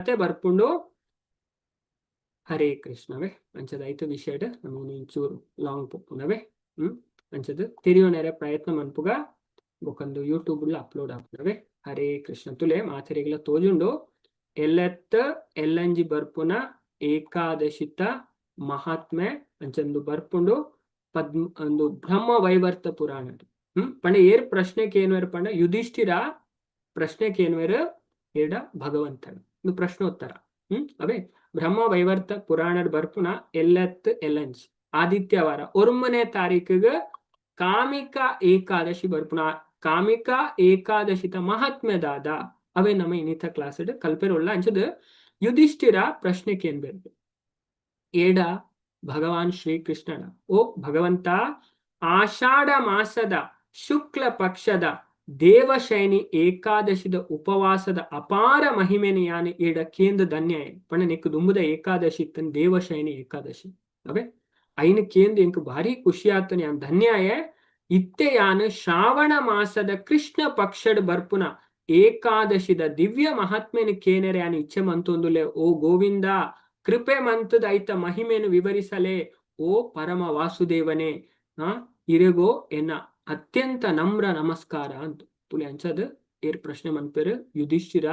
ಕತೆ ಬರ್ಪುಂಡು. ಹರೇ ಕೃಷ್ಣವೇ. ಅಂಚದ ಐತ ವಿಷಯಡ್ ನಮ ಒಂಚೂರು ಲಾಂಗ್ ಪೋಪುನವೇ. ಅಂಚದ ತೆರಿಯೋನೆರೆ ಪ್ರಯತ್ನ ಮನ್ಪುಗ. ಬೊಕೊಂದು ಯೂಟ್ಯೂಬ್ ಅಪ್ಲೋಡ್ ಆಪುನವೇ. ಹರೇ ಕೃಷ್ಣ. ತುಲೆ ಮಾತೆರೆಗ್ಲ ತೋಜುಂಡು, ಎಲ್ಲೆತ್ತ ಎಲ್ಲಂಜಿ ಬರ್ಪುನ ಏಕಾದಶಿತ ಮಹಾತ್ಮೆ ಅಂಚಂದು ಬರ್ಪುಂಡು. ಪದ್ಮ ಒಂದು ಬ್ರಹ್ಮ ವೈವರ್ತ ಪುರಾಣ. ಪಂಡ ಏರ್ ಪ್ರಶ್ನೆ ಕೇನುವೆರ್ ಪಂಡ, ಯುಧಿಷ್ಠಿರ ಪ್ರಶ್ನೆ ಕೇನುವೆರ್ ಏಡ ಭಗವಂತನ. ಇದು ಪ್ರಶ್ನೋತ್ತರ. ಅವೇ ಬ್ರಹ್ಮ ವೈವರ್ತ ಪುರಾಣಡ್ ಬರ್ಪುನ ಎಲ್ಲತ್ ಎಲ್ಲಂಜ್ ಆದಿತ್ಯವಾರ 9ನೇ ತಾರೀಕಿಗೆ ಕಾಮಿಕ ಏಕಾದಶಿ ಬರ್ಪುನ. ಕಾಮಿಕ ಏಕಾದಶಿತ ಮಹಾತ್ಮ್ಯದಾದ ಅವೇ ನಮ್ಮ ಇನ್ನಿತ ಕ್ಲಾಸ್ ಕಲ್ಪೆರುಳ್ಳ. ಅಂಚದ ಯುಧಿಷ್ಠಿರ ಪ್ರಶ್ನೆ ಕೇನ್ಬೇಕು ಏಡ? ಭಗವಾನ್ ಶ್ರೀಕೃಷ್ಣನ. ಓ ಭಗವಂತ, ಆಷಾಢ ಮಾಸದ ಶುಕ್ಲ ಪಕ್ಷದ ದೇವಶಯನಿ ಏಕಾದಶಿದ ಉಪವಾಸದ ಅಪಾರ ಮಹಿಮೆನ ಯಾನ್ ಏಡ ಕೇಂದ್ರ ಧನ್ಯ. ಪಂಡ ನಿಕ್ ದುಂಬುದ ಏಕಾದಶಿ ಇತ್ತನ್, ದೇವಶಯನಿ ಏಕಾದಶಿ. ಅವೇ ಐನ ಕೇಂದ್ರ ಎಂಕ್ ಭಾರಿ ಖುಷಿ ಆತನ, ಯಾನ್ ಧನ್ಯಾಯ. ಇತ್ತೆ ಯಾನ್ ಶ್ರಾವಣ ಮಾಸದ ಕೃಷ್ಣ ಪಕ್ಷಡ್ ಬರ್ಪುನ ಏಕಾದಶಿದ ದಿವ್ಯ ಮಹಾತ್ಮೆನ ಕೇನರೆ ಯಾನ್ ಇಚ್ಛೆ ಮಂತೊಂದುಲೆ. ಓ ಗೋವಿಂದ, ಕೃಪೆ ಮಂತದ ಐತ ಮಹಿಮೆನು ವಿವರಿಸಲೆ. ಓ ಪರಮ ವಾಸುದೇವನೇ, ಆ ಇರೆಗೋ ಎನ್ನ ಅತ್ಯಂತ ನಮ್ರ ನಮಸ್ಕಾರ ಅಂತ. ತುಲೆ, ಅಂಚದ ಏರ್ ಪ್ರಶ್ನೆ ಮನ್ಪೆರ್? ಯುಧಿಷ್ಠಿರ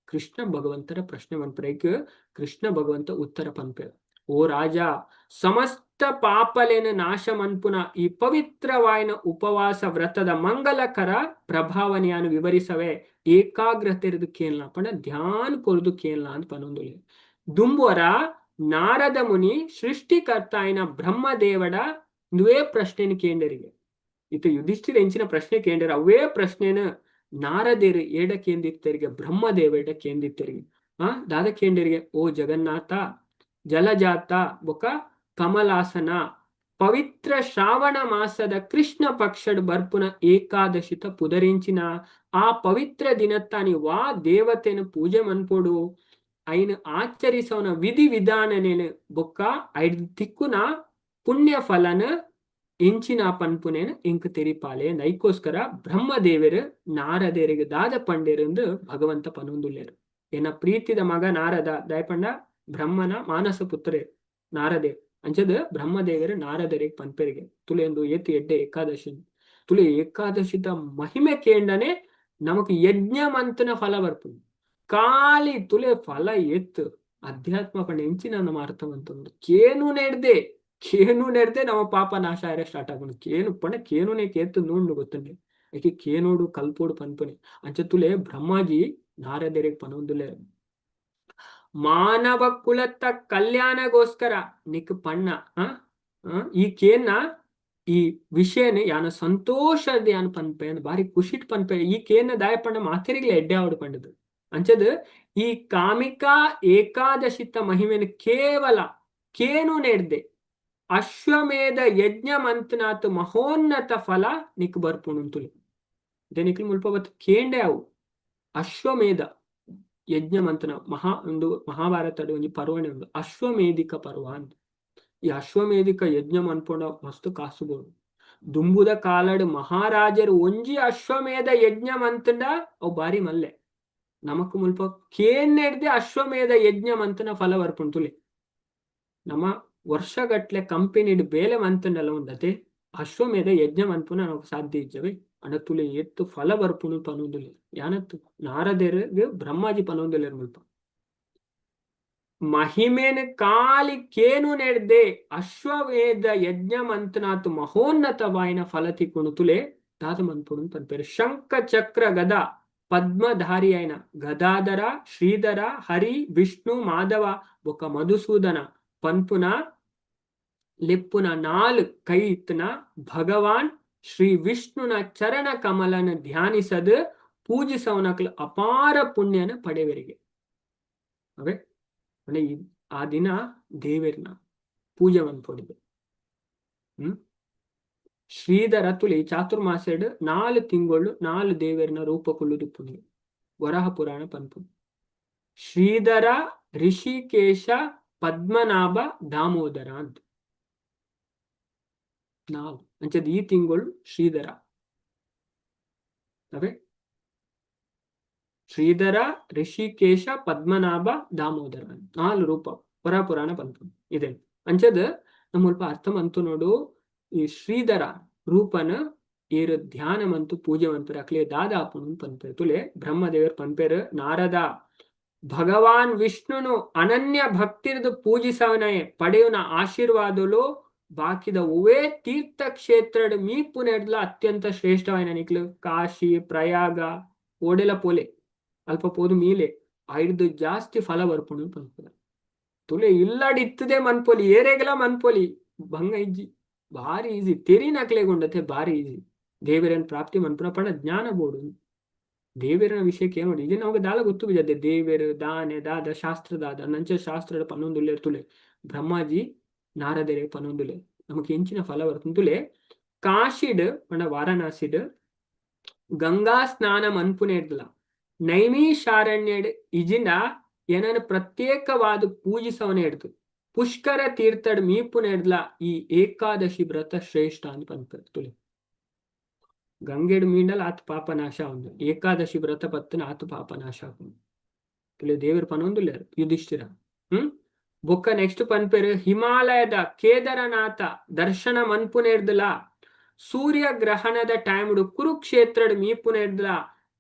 ಕೃಷ್ಣ ಭಗವಂತರ ಪ್ರಶ್ನೆ ಮನ್ಪೆರ್. ಕೃಷ್ಣ ಭಗವಂತ ಉತ್ತರ ಪನ್ಪೆರ್. ಓ ರಾಜ, ಸಮಸ್ತ ಪಾಪಲೇನ ನಾಶ ಮನ್ಪುನ ಈ ಪವಿತ್ರವಾಯಿನ ಉಪವಾಸ ವ್ರತದ ಮಂಗಲಕರ ಪ್ರಭಾವನೆಯನ್ನು ವಿವರಿಸವೆ. ಏಕಾಗ್ರತೆರದು ಕೇಳಲ ಪಂಡ ಧ್ಯಾನ ಕೊರ್ದು ಕೇಳಲ ಅಂತ ಪನೊಂದುಲೆ. ದುಂಬುವರ ನಾರದ ಮುನಿ ಸೃಷ್ಟಿಕರ್ತಾಯಿನ ಬ್ರಹ್ಮದೇವಡ ನುವೇ ಪ್ರಶ್ನೆನ ಕೇಂಡರಿಗೆ. ಇತ ಯುಧಿಷ್ಠಿರ ಎಂಚಿನ ಪ್ರಶ್ನೆ ಕೇಂಡರ, ಅವೇ ಪ್ರಶ್ನೆನ ನಾರದೇರು ಏಡ ಕೇಂದಿತ್ತರಿಗೆ? ಬ್ರಹ್ಮದೇವೇಡ ಕೇಂದಿತ್ತರಿಗೆ. ಆ ದಾದ ಕೇಂಡರಿಗೆ? ಓ ಜಗನ್ನಾಥ, ಜಲಜಾತ ಬೊಕ ಕಮಲಾಸನ, ಪವಿತ್ರ ಶ್ರಾವಣ ಮಾಸದ ಕೃಷ್ಣ ಪಕ್ಷಡ್ ಬರ್ಪುನ ಏಕಾದಶಿತ ಪುದರಿಂಚಿನ? ಆ ಪವಿತ್ರ ದಿನತ್ತಾನಿ ವಾ ದೇವತೆನ ಪೂಜೆ ಮನ್ಪೊಡು? ಐನ್ ಆಚರಿಸವನ ವಿಧಿ ವಿಧಾನನೇನು ಬೊಕ್ಕ ಐಡ್ ತಿಕ್ಕುನ ಪುಣ್ಯ ಫಲನ ಎಂಚಿನ ಪನ್ಪುನೇನು ಎಂಕ್ ತೆರಿಪಾಲೆ. ಐಕೋಸ್ಕರ ಬ್ರಹ್ಮದೇವರು ನಾರದೇರಿಗೆ ದಾದ ಪಂಡೇರೆಂದು ಭಗವಂತ ಪನೊಂದುಲ್ಲೇರು. ಎನ್ನ ಪ್ರೀತಿದ ಮಗ ನಾರದ, ದಯಪಂಡ ಬ್ರಹ್ಮನ ಮಾನಸ ಪುತ್ರೆ ನಾರದೇ. ಅಂಚದ ಬ್ರಹ್ಮದೇವರು ನಾರದರಿಗೆ ಪನ್ಪೆರಿಗೆ, ತುಲೆಂದು ಏತಿ ಎಡ್ಡೆ ಏಕಾದಶಿ. ತುಲೆ, ಏಕಾದಶಿದ ಮಹಿಮೆ ಕೇಂಡನೆ ನಮಕ್ ಯಜ್ಞ ಮಂತನ ಫಲ ಬರ್ಪುಂಡು. ಖಾಲಿ ತುಲೆ ಫಲ ಎತ್ತು. ಅಧ್ಯಾತ್ಮ ಪಂಡ ಎಂಚಿನ ನಮ್ಮ ಅರ್ಥವಂತಂದು ಕೇನು ನೆಡ್ದೆ, ಕೇನು ನೆಡ್ದೆ ನಮ್ಮ ಪಾಪ ನಾಶ ಆಯರೆ ಸ್ಟಾರ್ಟ್ ಆಗುಂಡು. ಕೇನು ಪಂಡ ಕೇನುನೆ ಕೇತು ನೂಂಡು ಗೊತ್ತುಂಡೆ. ಏಕೆ ಕೇನೋಡು ಕಲ್ಪೋಡು ಪನ್ಪುನೆ. ಅಂಚ ತುಲೆ, ಬ್ರಹ್ಮಾಜಿ ನಾರದರಿಗೆ ಪನೊಂದುಲೆ, ಮಾನವ ಕುಲತ್ತ ಕಲ್ಯಾಣಗೋಸ್ಕರ ನಿಕ್ ಪಣ್ಣ ಈ ಕೇನ್ನ ಈ ವಿಷಯನ ಯಾನ ಸಂತೋಷದ ಯಾನ್ ಪನ್ಪೆ, ಬಾರಿ ಖುಷಿಟ್ ಪನ್ಪೆ. ಈ ಕೇನ್ನ ದಾಯ ಪಂಡ ಮಾತೆರಿಗ್ಲ ಎಡ್ಡೆ ಆವಡು ಪಂಡದು. ಅಂಚದ ಈ ಕಾಮಿಕಾ ಏಕಾದಶಿತ ಮಹಿಮೆನ ಕೇವಲ ಕೇನು ನೆಡ್ದೆ ಅಶ್ವಮೇಧ ಯಜ್ಞ ಮಂತನಾತ್ ಮಹೋನ್ನತ ಫಲ ನಿಕ್ ಬರ್ಪುಣುಂತುಲೆ. ನಿಕ್ಲು ಮುಲ್ಪ ಬತ್ ಕೇಂಡೆ ಅವು ಅಶ್ವಮೇಧ ಯಜ್ಞ ಮಂತನ ಮಹಾ ಒಂದು ಮಹಾಭಾರತದ ಒಂಜಿ ಪರ್ವಣೆ ಉಂಡು, ಅಶ್ವಮೇಧಿಕ ಪರ್ವ ಅಂತ. ಈ ಅಶ್ವಮೇಧಿಕ ಯಜ್ಞ ಮನ್ಪುಂಡ ಮಸ್ತ್ ಕಾಸು ಬೋಡು. ದುಂಬುದ ಕಾಲಡ್ ಮಹಾರಾಜರು ಒಂಜಿ ಅಶ್ವಮೇಧ ಯಜ್ಞ ಮಂತಂಡ ಅವು ಬಾರಿ ಮಲ್ಲೆ. ನಮಕ್ ಮುಲ್ಪ ಕೇನ್ನೆಡ್ದೆ ಅಶ್ವಮೇಧ ಯಜ್ಞ ಮಂತನ ಫಲ ಬರ್ಪುಂಟುಲೆ. ನಮ್ಮ ವರ್ಷಗಟ್ಲೆ ಕಂಪನಿಡ್ ಬೇಲೆ ಮಂತಂಡಲ ಉಂಡತೆ ಅಶ್ವಮೇಧ ಯಜ್ಞ ಮನ್ಪುನ ನಮಕ್ ಸಾಧ್ಯ ಇಜ್ಜವೆ. ಅಂಡ ತುಲೆ, ಎತ್ತು ಫಲ ಬರ್ಪುನು ಪನೊಂದುಲ್ಲೆರ್. ಯಾನತ್ ನಾರದೆರ್ಗ್ ಬ್ರಹ್ಮಾಜಿ ಪನೊಂದುಲ್ಲೆರ್ ಮುಲ್ಪ. ಮಹಿಮೇನ ಕಾಲಿ ಕೇನು ನೆಡ್ದೆ ಅಶ್ವಮೇಧ ಯಜ್ಞ ಮಂತನಾತ್ ಮಹೋನ್ನತವಾಯಿನ ಫಲ ತಿಕ್ಕುಣು. ತುಲೆ, ದಾದ ಮನ್ಪುಡು ಪನ್ಪೆರ್. ಶಂಖ ಚಕ್ರ ಗದ ಪದ್ಮಧಾರಿ అయిన ಗದಾಧರ, ಶ್ರೀಧರ, ಹರಿ, ವಿಷ್ಣು, ಮಾಧವ ಬೊಕ ಮಧುಸೂದನ ಪನ್ಪುನ ಲೆಪ್ಪುನ ನಾಲ್ ಕೈ ಇತ್ತನ ಭಗವಾನ್ ಶ್ರೀ ವಿಷ್ಣುನ ಚರಣ ಕಮಲನ ಧ್ಯಾನಿಸದು ಪೂಜಿಸವನಕ್ಲು ಅಪಾರ ಪುಣ್ಯನ ಪಡೆವರಿಗೆ. ಅವೇ ಅಂದ್ರೆ ಆ ದಿನ ದೇವೆರ್ನ ಪೂಜೆ ಮನ್ಪೊಡಿದೆ. ಶ್ರೀಧರ ತುಳಿ, ಚಾತುರ್ಮಾಸೆಡ್ 4 ತಿಂಗಳು ನಾಲ್ ದೇವೆರ್ನ ರೂಪ ಕುಲ್ಲುದುಪ್ಪುಂಡು. ವರಹ ಪುರಾಣ ಪನ್ಪು. ಶ್ರೀಧರ, ಋಷಿಕೇಶ, ಪದ್ಮನಾಭ, ದಾಮೋದರ ಅಂತ ನಾವು. ಅಂಚದ ಈ ತಿಂಗಳು ಶ್ರೀಧರ. ಅವೇ ಶ್ರೀಧರ, ಋಷಿಕೇಶ, ಪದ್ಮನಾಭ, ದಾಮೋದರ, ನಾಲ್ ರೂಪ ಪರ ಪುರಾಣ ಪನ್ಪುಂಡು ಇದೆ. ಅಂಚದ ನಮ್ಮ ಮುಲ್ಪ ಅರ್ಥ ಮಂತು ನೋಡು, ಈ ಶ್ರೀಧರ ರೂಪನ ಏರು ಧ್ಯಾನ ಮಂತು ಪೂಜೆ ಮನ್ಪೆರ್ ಅಕ್ಲೆ ದಾದ ಆಪುಂಡು ಪನ್ಪೆರ್. ತುಲೆ ಬ್ರಹ್ಮದೇವರು ಪನ್ಪೆರ್, ನಾರದ, ಭಗವಾನ್ ವಿಷ್ಣುನು ಅನನ್ಯ ಭಕ್ತಿರ್ದು ಪೂಜಿಸವನಯೆ ಪಡೆಯುನ ಆಶೀರ್ವಾದಲು ಬಾಕಿದ ಒವೇ ತೀರ್ಥ ಕ್ಷೇತ್ರಡ್ ಮೀಪುನೆಡ್ಲ ಅತ್ಯಂತ ಶ್ರೇಷ್ಠವಾಯಿನ. ನಿಕ್ಲು ಕಾಶಿ, ಪ್ರಯಾಗ ಓಡೆಲ ಪೋಲೆ, ಅಲ್ಪ ಪೋದು ಮೀಲೆ, ಐಡ್ದು ಜಾಸ್ತಿ ಫಲ ಬರ್ಪುಂಡು ಪನ್ಪುನ. ತುಲೆ ಇಲ್ಲಡ್ ಇತ್ತದೆ ಮನ್ಪೊಲಿ, ಏರೆಗಲ ಮನ್ಪೊಲಿ, ಬಂಗ ಇಜ್ಜಿ, ಭಾರಿ ಈಸಿ. ತೆರಿನಕ್ಲೆಗುಂಡತೆ ಭಾರಿ ಈಸಿ ದೇವರನ್ ಪ್ರಾಪ್ತಿ ಮನ್ಪುನ. ಪಂಡ ಜ್ಞಾನ ಬೋಡು ದೇವರನ ವಿಷಯಕ್ಕೆ. ಏನು ನೋಡಿ, ಇದು ನಮಗೆ ದಾಲ ಗೊತ್ತು ಬಿಜದೆ ದೇವೆರು ದಾನೆ ದಾದ ಶಾಸ್ತ್ರ ದಾದ ನಂಚ ಶಾಸ್ತ್ರದ ಪನ್ನೊಂದುಲ್ಲೇರ್ ತುಲೆ. ಬ್ರಹ್ಮಾಜಿ ನಾರದರೆ ಪನ್ನೊಂದುಲೆ ನಮಕ್ ಎಂಚಿನ ಫಲ ಬರ್ತುಂಡು ತುಲೆ. ಕಾಶಿಡ್ ಪಂಡ ವಾರಣಾಸಿಡ್ ಗಂಗಾ ಸ್ನಾನ ಮನ್ಪುನೆಡ್ಲ, ನೈಮಿಷಾರಣ್ಯಡ್ ಇಜಿಂಡ ಏನನ ಪ್ರತ್ಯೇಕವಾದ ಪೂಜಿಸವನೆ ಹಿಡ್ದು, ಪುಷ್ಕರ ತೀರ್ಥಡ್ ಮೀಪುನೆಡ್ಲ ಈ ಏಕಾದಶಿ ವ್ರತ ಶ್ರೇಷ್ಠ ಅಂತ ಪನ್ಪೆರ್. ತುಲೆ, ಗಂಗೆಡ್ ಮೀಂಡಲ ಆತ್ ಪಾಪನಾಶ ಉಂಡು, ಏಕಾದಶಿ ವ್ರತ ಪತ್ತನ ಆತ್ ಪಾಪನಾಶ ಆಪುಂಡು. ತುಲೆ, ದೇವರು ಪನೊಂದುಲ್ಲೆರ್ ಯುಧಿಷ್ಠಿರ. ಬೊಕ್ಕ ನೆಕ್ಸ್ಟ್ ಪನ್ಪೆರ್, ಹಿಮಾಲಯದ ಕೇದಾರನಾಥ ದರ್ಶನ ಮನ್ಪುನೆಡ್ದಲ, ಸೂರ್ಯ ಗ್ರಹಣದ ಟೈಮ್ಡ್ ಕುರುಕ್ಷೇತ್ರಡ್ ಮೀಪುನೆಡ್ದಲ,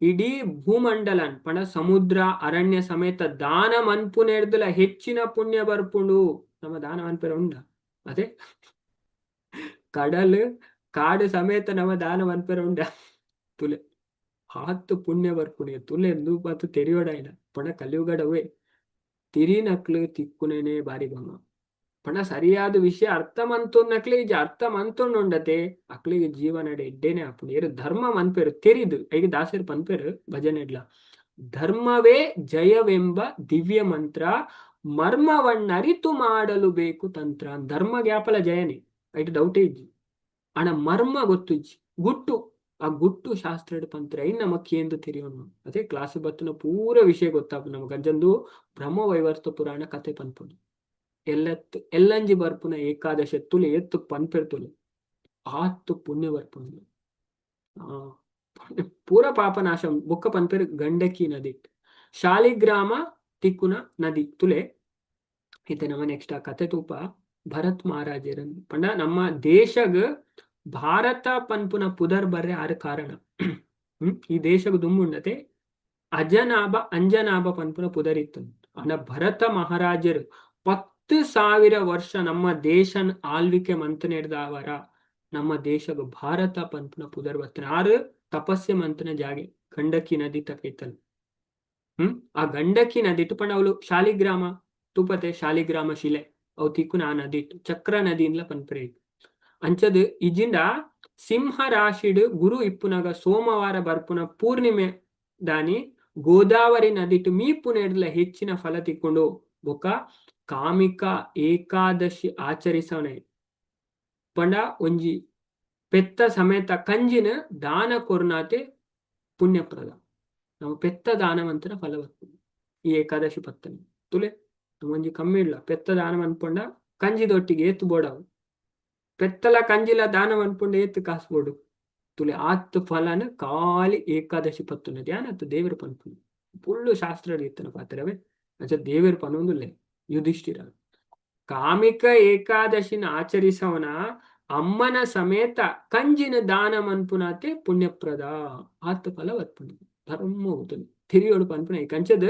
ಇಡೀ ಭೂಮಂಡಲನ್ ಪಂಡ ಸಮುದ್ರ ಅರಣ್ಯ ಸಮೇತ ದಾನ ಮನ್ಪುನೆಡ್ದಲ ಹೆಚ್ಚಿನ ಪುಣ್ಯ ಬರ್ಪುಂಡು. ನಮ್ಮ ದಾನ ಮನ್ಪೆರೆ ಉಂಡ? ಅದೇ ಕಡಲ್ ಕಾಡು ಸಮೇತ ನಮ್ಮ ದಾನ ಮನ್ಪೆರೆ ಉಂಡ? ತುಲೆ, ಆತ್ ಪುಣ್ಯ ಬರ್ಪುಂಡು. ತುಲೆ, ಪತ್ತು ತೆರಿಯೋಡಾಯ್ನ ಪಂಡ ಕಲಿಯುಗಡವೇ ತಿರಿನಕ್ಲು ತಿಕ್ಕುನೇನೆ ಬಾರಿ ಬಂಗ. ಪಂಡ ಸರಿಯಾದ ವಿಷಯ ಅರ್ಥ ಮಂತೊನ್ನಕ್ಲೆ ಇಜ್ಜಿ. ಅರ್ಥ ಮಂತೊಂಡುಂಡತೆ ಅಕ್ಲಿಗೆ ಜೀವನಡ್ ಎಡ್ಡೇನೆ ಆಪುಂಡು. ಏರು ಧರ್ಮ ಮನ್ಪೆರು ತೆರಿದು, ಐಗೆ ದಾಸರು ಪನ್ಪೆರು ಭಜನೆಡ್ಲ, ಧರ್ಮವೇ ಜಯವೆಂಬ ದಿವ್ಯ ಮಂತ್ರ, ಮರ್ಮವನ್ನರಿತು ಮಾಡಲು ಬೇಕು ತಂತ್ರ. ಧರ್ಮ ಗ್ಯಾಪಲ ಜಯನೆ, ಐಟ್ ಡೌಟೇ ಇಜ್ಜಿ. ಆಂಡ ಮರ್ಮ ಗೊತ್ತುಜ್ಜಿ, ಗುಟ್ಟು. ಆ ಗುಟ್ಟು ಶಾಸ್ತ್ರಡ್ ಪಂತ್ರ ಐನ್ ನಮಕ್ ಕೇಂದು ತೆರಿಯೋನು. ಅದೇ ಕ್ಲಾಸ್ ಬತ್ತನ ಪೂರ ವಿಷಯ ಗೊತ್ತಾಪು ನಮಕ್. ಅಂಚಂದು ಬ್ರಹ್ಮವೈವರ್ತ ಪುರಾಣ ಕತೆ ಪನ್ಪುಂಡು. ಎಲ್ಲತ್ ಎಲ್ಲಂಜಿ ಬರ್ಪುನ ಏಕಾದಶಿ ತುಲೆ, ಏತ್ ಪನ್ಪೆರ್ ತುಲೆ, ಆತ್ ಪುಣ್ಯ ಬರ್ಪುಂಡು, ಆ ಪೂರ ಪಾಪನಾಶ. ಬೊಕ್ಕ ಪನ್ಪೆರ್, ಗಂಡಕಿ ನದಿ, ಶಾಲಿಗ್ರಾಮ ತಿಕ್ಕುನ ನದಿ. ತುಲೆ, ಇತ್ತೆ ನಮ್ಮ ನೆಕ್ಸ್ಟ್ ಆ ಕತೆ ತೂಪ. ಭರತ್ ಮಹಾರಾಜರನ್ ಪಂಡ ನಮ್ಮ ದೇಶಗ್ ಭಾರತ ಪನ್ಪುನ ಪುದರ್ ಬರ್ರೆ ಆರು ಕಾರಣ. ಈ ದೇಶಗ್ ದುಂಬುಂಡತೆ ಅಜನಾಭ, ಅಂಜನಾಭ ಪನ್ಪುನ ಪುದರ್ ಇತ್ತು. ಆಂಡ ಭರತ ಮಹಾರಾಜರು 10,000 ವರ್ಷ ನಮ್ಮ ದೇಶನ್ ಆಳ್ವಿಕೆ ಮಂತನೆಡ್ದಾವರ ನಮ್ಮ ದೇಶಗ್ ಭಾರತ ಪನ್ಪುನ ಪುದರ್ ಬತ್ತನ. ಆರು ತಪಸ್ಸೆ ಮಂತನ ಜಾಗೆ ಗಂಡಕಿ ನದಿ ತಕೈತಲ್. ಆ ಗಂಡಕಿ ನದಿ ಪಂಡ ಅವಳು ಶಾಲಿಗ್ರಾಮ ತೂಪತೆ, ಶಾಲಿಗ್ರಾಮ ಶಿಲೆ ಅವು ತಿಕ್ಕುನ ಆ ನದಿ ಚಕ್ರ ನದಿ ಇಂದ್ಲ ಪನ್ಪರೆ. ಅಂಚದ್ ಇಜಿಂಡ ಸಿಂಹ ರಾಶಿಡ್ ಗುರು ಇಪ್ಪುನಗ ಸೋಮವಾರ ಬರ್ಪುನ ಪೂರ್ಣಿಮೆ ದಾನಿ ಗೋದಾವರಿ ನದಿಟ್ ಮೀಪುನೆಡ್ಲ ಹೆಚ್ಚಿನ ಫಲ ತಿಕ್ಕೊಂಡು. ಬೊಕ್ಕ ಕಾಮಿಕ ಏಕಾದಶಿ ಆಚರಿಸವನೆ ಪಂಡ ಒಂಜಿ ಪೆತ್ತ ಸಮೇತ ಕಂಜಿನ ದಾನ ಕೊರ್ನಾತೆ ಪುಣ್ಯಪ್ರದ. ನಾವು ಪೆತ್ತ ದಾನವಂತನ ಫಲ ಬರ್ತದೆ ಈ ಏಕಾದಶಿ ಪತ್ತನೆ. ತುಲೆ, ಒಂಜಿ ಕಮ್ಮಿ ಇಲ್ಲ. ಪೆತ್ತ ದಾನ ಅನ್ಪೊಂಡ ಕಂಜಿದೊಟ್ಟಿಗೆ ಏತ್ ಬೋಡವು? ಪೆತ್ತಲ ಕಂಜಿಲ ದಾನ ಅನ್ಪೊಂಡ ಏತ್ ಕಾಸು ಬೋಡು? ತುಲೆ, ಆತ್ ಫಲನ ಖಾಲಿ ಏಕಾದಶಿ ಪತ್ತುನ ಧ್ಯಾನ ದೇವರು ಪನ್ಪುಂಡು. ಪುಳ್ಳು ಶಾಸ್ತ್ರ ಇತ್ತನ ಪಾತ್ರವೇ. ಅಂಚ ದೇವರು ಪನೊಂದುಲ್ಲೆ ಯುಧಿಷ್ಠಿರ, ಕಾಮಿಕ ಏಕಾದಶಿನ ಆಚರಿಸವನ ಅಮ್ಮನ ಸಮೇತ ಕಂಜಿನ ದಾನ ಮನ್ಪುನಾತೆ ಪುಣ್ಯಪ್ರದ, ಆತ್ ಫಲ ಬರ್ಪುಂಡು. ಧರ್ಮ ಹೋಗುತ್ತದೆ ತಿರಿಯೋಡು ಪನ್ಪುನ. ಕಂಚದ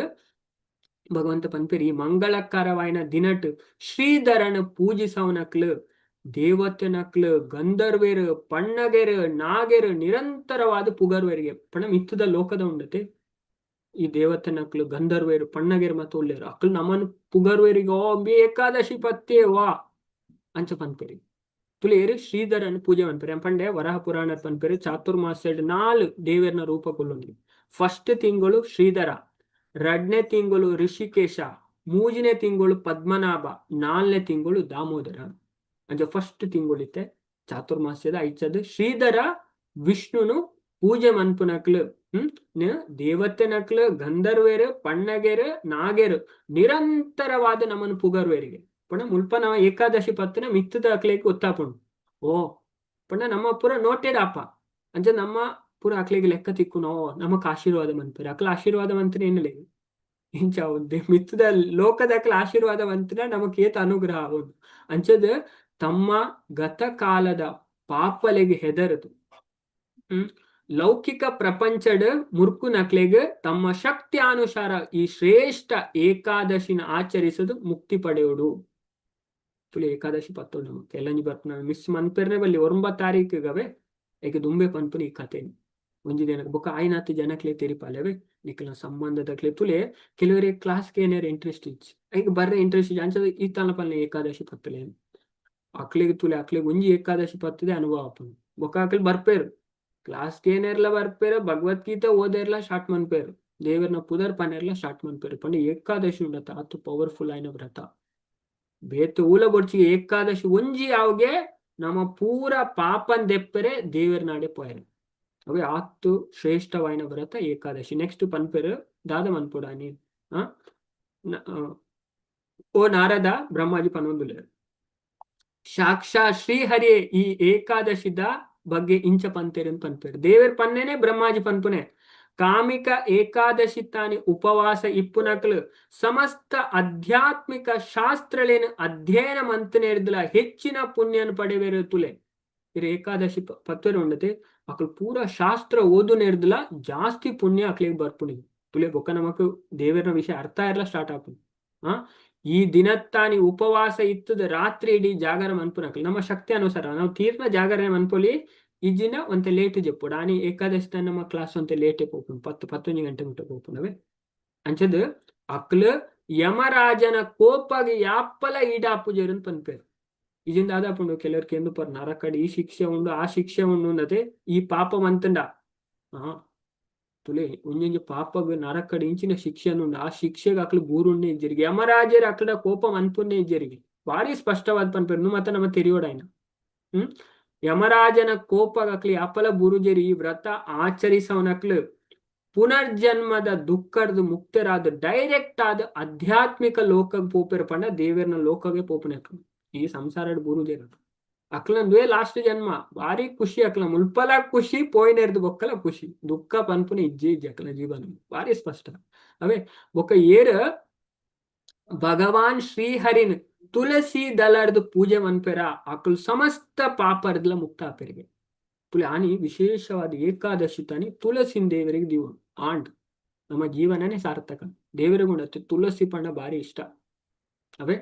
ಭಗವಂತ ಪನ್ಪೇರಿ, ಈ ಮಂಗಳಕರವಾಯಿನ ದಿನಟ್ ಶ್ರೀಧರನ ಪೂಜಿಸವನಕ್ಲು ದೇವತೆನಕ್ಲು, ಗಂಧರ್ವೆರು, ಪಣ್ಣಗೆರು, ನಾಗೆರು ನಿರಂತರವಾದ ಪುಗರ್ವೆರಿಗೆ. ಪಣ ಮಿತ್ತದ ಲೋಕದ ಉಂಡತೆ ಈ ದೇವತೆನಕ್ಲು, ಗಂಧರ್ವೇರು, ಪಣ್ಣಗೆರು ಮತ್ತು ಉಲ್ಲೇರು. ಅಕ್ಲು ನಮ್ಮನ್ ಪುಗರ್ವೆರಿಗೆ, ಓ ಏಕಾದಶಿ ಪತ್ತೆ ವಾ ಅಂಚ ಪನ್ಪೇರಿ. ತುಳಿಯರು ಶ್ರೀಧರನ್ ಪೂಜೆ ಪನ್ಪೇರಿ. ಪಂಡೆ ವರಹ ಪುರಾಣ ಪನ್ಪೇರಿ, ಚಾತುರ್ಮಾಸ್ಯಡ್ ನಾಲ್ ದೇವರನ ರೂಪ ಕೊಲ್ಲೊಂದು. ಫಸ್ಟ್ ತಿಂಗಳು ಶ್ರೀಧರ, ರಡ್ನೇ ತಿಂಗಳು ಋಷಿಕೇಶ, ಮೂಜನೇ ತಿಂಗಳು ಪದ್ಮನಾಭ, ನಾಲ್ನೇ ತಿಂಗಳು ದಾಮೋದರ. ಅಂಚ ಫಸ್ಟ್ ತಿಂಗಳು ಇತ್ತೆ ಚಾತುರ್ಮಾಸ್ಯದ ಐಚದ ಶ್ರೀಧರ ವಿಷ್ಣುನು ಪೂಜೆ ಮನ್ಪುನಕ್ಲು ದೇವತೆನಕ್ಲು, ಗಂಧರ್ವೇರು, ಪಣ್ಣಗೆರು, ನಾಗೆರು ನಿರಂತರವಾದ ನಮ್ಮನ್ನು ಪುಗರ್ವೇರಿಗೆ. ಪಂಡ ಮುಲ್ಪ ನವ ಏಕಾದಶಿ ಪತ್ತನ ಮಿತ್ತದ ಅಕ್ಲೆಗ್ ಗೊತ್ತಾಪುಂಡು. ಓ ಪಂಡ ನಮ್ಮ ಪೂರ ನೋಟೆಡ್ ಆಪ. ಅಂಚ ನಮ್ಮ ಪೂರ ಅಕ್ಲೆಗ್ ಲೆಕ್ಕ ತಿಕ್ಕುನೋ ನಮಕ್ ಆಶೀರ್ವಾದ ಮನ್ಪೆರ್ ಅಕ್ಲ ಆಶೀರ್ವಾದ ಮಂತನೆ ಎನ್ನಲೆ ಇಂಚ ಮಿತ್ತದ ಲೋಕದಕ್ಲ ಆಶೀರ್ವಾದ ಮಂತಿನ ನಮಕ್ ಏತ್ ಅನುಗ್ರಹ ಆವೊಂದು ಅಂಚದ ತಮ್ಮ ಗತಕಾಲದ ಪಾಪಲೆಗ್ ಹೆದರದು ಲೌಕಿಕ ಪ್ರಪಂಚಡ್ ಮುರ್ಕುನಕ್ಲೆಗ್ ತಮ್ಮ ಶಕ್ತಿಯಾನುಸಾರ ಈ ಶ್ರೇಷ್ಠ ಏಕಾದಶಿನ ಆಚರಿಸದು ಮುಕ್ತಿ ಪಡೆಯೋಡು. ತುಳಿ ಏಕಾದಶಿ ಪತ್ತೊಂಡು ನಮಕ್ ಎಲ್ಲಂಜಿ ಬರ್ಪುನ ಮಿಸ್ ಮನ್ಪೆರ್ನೆ ಬಲ್ಲಿ 9 ತಾರೀಕು ಗವೆ ಏಕ ದುಂಬೆ ಪನ್ಪುನ ಈ ಕಥೆ ಒಂಜಿ ದಿನಕ್ಕೆ ಬೊಕ್ಕ ಆಯ್ನಾತ್ ಜನಕ್ಲೆ ತೆರಿಪಾಲೆವೆ ನಿಕ್ಲ ಸಂಬಂಧದಕ್ಲೆ ತುಲೆ ಕೆಲವರಿಗೆ ಕ್ಲಾಸ್ಗೆ ಏನಾರ ಇಂಟ್ರೆಸ್ಟ್ ಇಜ್ಜಿ ಐಕ್ ಬರ್ರೆ ಇಂಟ್ರೆಸ್ಟ್ ಇಜ್ಜಿ ಅಂಚದ ಈ ತನ ಪಲ್ಲೆ ಏಕಾದಶಿ ಪತ್ತಲೆ ಅಕ್ಲೆಗ್ ತುಲೆ ಅಕ್ಲೆಗ್ ಒಂಜಿ ಏಕಾದಶಿ ಪತ್ತದೆ ಅನುಭವ ಆಪುಂಡು ಬೊಕ್ಕ ಅಕ್ಲ್ ಬರ್ಪೇರು ಕ್ಲಾಸ್ಗೆ ಏನೇರ್ಲ ಬರ್ಪೇರು ಭಗವದ್ಗೀತೆ ಓದೇರ್ಲ ಸ್ಟಾರ್ಟ್ ಮನ್ಪೇರು ದೇವರ್ನ ಪುದರ್ ಪನೆರ್ಲ ಸ್ಟಾರ್ಟ್ ಮನ್ಪೇರು ಪಂಡ ಏಕಾದಶಿ ಉಂಡತ ಅತು ಪವರ್ಫುಲ್ ಆಯ್ನ ವ್ರತ ಬೇತೆ ಊಲ ಬೊಡ್ಚಿ ಏಕಾದಶಿ ಒಂಜಿ ಯಾವ್ಗೆ ನಮ್ಮ ಪೂರ ಪಾಪನ್ ದೆಪ್ಪರೆ ದೇವರ ನಾಡೆ ಪೋಯರೆ ಅವೆ ಆತ್ತು ಶ್ರೇಷ್ಠವಾಯಿನ ವ್ರತ ಏಕಾದಶಿ. ನೆಕ್ಸ್ಟ್ ಪನ್ಪೆರು ದಾದ ಮನ್ಪೊಡಾನಿ ಓ ನಾರದ ಬ್ರಹ್ಮಾಜಿ ಪನೊಂದುಲ್ಲೆರ್ ಸಾಕ್ಷಾ ಶ್ರೀಹರಿ ಈ ಏಕಾದಶಿದ ಬಗ್ಗೆ ಇಂಚ ಪಂತೆರ್ ಪನ್ಪೆರ್ ದೇವೆರ್ ಪನ್ನೇನೆ ಬ್ರಹ್ಮಾಜಿ ಪನ್ಪುನೆ ಕಾಮಿಕ ಏಕಾದಶಿ ತಾನಿ ಉಪವಾಸ ಇಪ್ಪುನಕ್ಲು ಸಮಸ್ತ ಆಧ್ಯಾತ್ಮಿಕ ಶಾಸ್ತ್ರಲೇನು ಅಧ್ಯಯನ ಮಂತನೇರ್ದಲ ಹೆಚ್ಚಿನ ಪುಣ್ಯನ ಪಡೆವೇರು ತುಲೆ. ಇರ್ ಏಕಾದಶಿ ಪತ್ವೆರ್ ಉಂಡತೆ ಅಕ್ಲು ಪೂರ ಶಾಸ್ತ್ರ ಓದು ನೇರ್ದಲ ಜಾಸ್ತಿ ಪುಣ್ಯ ಅಕ್ಲಿಗೆ ಬರ್ಪುನಿ ತುಲೆ. ಬೊಕ್ಕ ನಮಕ್ ದೇವರ ವಿಷಯ ಅರ್ಥ ಇರಲ ಸ್ಟಾರ್ಟ್ ಆಪುಂಡು. ಈ ದಿನತ್ತಾನಿ ಉಪವಾಸ ಇತ್ತದ ರಾತ್ರಿ ಇಡೀ ಜಾಗರ ಮನ್ಪುನಕ್ಲು ನಮ್ಮ ಶಕ್ತಿ ಅನುಸಾರ ನಾವು ತೀರ್ನ ಜಾಗರಣೆ ಮನ್ಪೊಲಿ ಇಜ್ಜಿನ ಒಂತೆ ಲೇಟ್ ಜೆಪ್ಪೊಡು. ಆನಿ ಏಕಾದಶಿ ನಮ್ಮ ಕ್ಲಾಸ್ ಒಂತೆ ಲೇಟ್ ಪೋಪುಂಡು 10 11 ಗಂಟೆ ಮುಟ್ಟ ಪೋಪುಂಡವೆ. ಅಂಚದ್ ಅಕ್ಲು ಯಮರಾಜನ ಕೋಪಗೆ ಯಾಪ್ಪಲ ಈಡಾಪುಜೆರ್ ಪನ್ಪೆರ್. ಇಜಿಂದ ದಾದಾಪುಂಡು ಕೆಲವ್ರಿಗೆ ಕೆಂದು ಪರ್ ನರಕಡ್ ಈ ಶಿಕ್ಷೆ ಉಂಡು ಆ ಶಿಕ್ಷೆ ಉಂಡು ಅಂದತೆ ಈ ಪಾಪ ಮಂತಂಡ ತುಲೆ ಒಂಜೊಂಜಿ ಪಾಪಗ್ ನರಕಡ್ ಇಂಚಿನ ಶಿಕ್ಷೆ ಉಂಡು ಆ ಶಿಕ್ಷೆಗೆ ಅಕ್ಲು ಬೂರುಂಡೆ ಇಜ್ಜರಿಗೆ ಯಮರಾಜರ ಅಕ್ಲ ಕೋಪ ಮನ್ಪುಂಡೆ ಇಜ್ಜರಿಗೆ ಭಾರಿ ಸ್ಪಷ್ಟವಾದ ಪನ್ಪೆರ್. ಮತ್ತೆ ನಮ್ಮ ತೆರಿಯೋಡಾಯ್ನ ಯಮರಾಜನ ಕೋಪಗಕ್ಲಿ ಅಪಲ ಬುರುಜರಿ ಈ ವ್ರತ ಆಚರಿಸವನಕ್ಲು ಪುನರ್ಜನ್ಮದ ದುಃಖರ್ದು ಮುಕ್ತರಾದ ಡೈರೆಕ್ಟ್ ಆದ ಆಧ್ಯಾತ್ಮಿಕ ಲೋಕಗ್ ಪೋಪೆರ್ ಪಂಡ ದೇವರ್ನ ಲೋಕಗೆ ಪೋಪುನಕ್ಲು ಈ ಸಂಸಾರಡ್ ಬುರುಜೆರ್ ಅಕ್ಲಂದುವೆ ಲಾಸ್ಟ್ ಜನ್ಮ ಭಾರಿ ಖುಷಿ ಅಕ್ಲ ಮುಲ್ಪಲ ಖುಷಿ ಪೋಯಿನೆರ್ದು ಬೊಕ್ಕಲ ಖುಷಿ ದುಃಖ ಪನ್ಪುನ ಇಜ್ಜೆ ಇಜ್ಜಿ ಅಕ್ಲ ಜೀವನ ಭಾರಿ ಸ್ಪಷ್ಟ ಅವೇ. ಬೊಕ್ಕ ಏರ್ ಭಗವಾನ್ ಶ್ರೀಹರಿನ್ ತುಳಸಿ ದಳರ್ದು ಪೂಜೆ ಮನ್ಪೆರ ಅಕ್ಲು ಸಮಸ್ತ ಪಾಪರ್ದ್ಲ ಮುಕ್ತ ಆಪೆರಿಗೆ ತುಳಿ. ಆನಿ ವಿಶೇಷವಾದ ಏಕಾದಶಿ ತಾನಿ ತುಳಸಿನ ದೇವರಿಗೆ ದಿವು ಆಂಡ್ ನಮ್ಮ ಜೀವನನೇ ಸಾರ್ಥಕ. ದೇವರಿಗೆ ತುಳಸಿ ಪಂಡ ಭಾರಿ ಇಷ್ಟ ಅವೇ.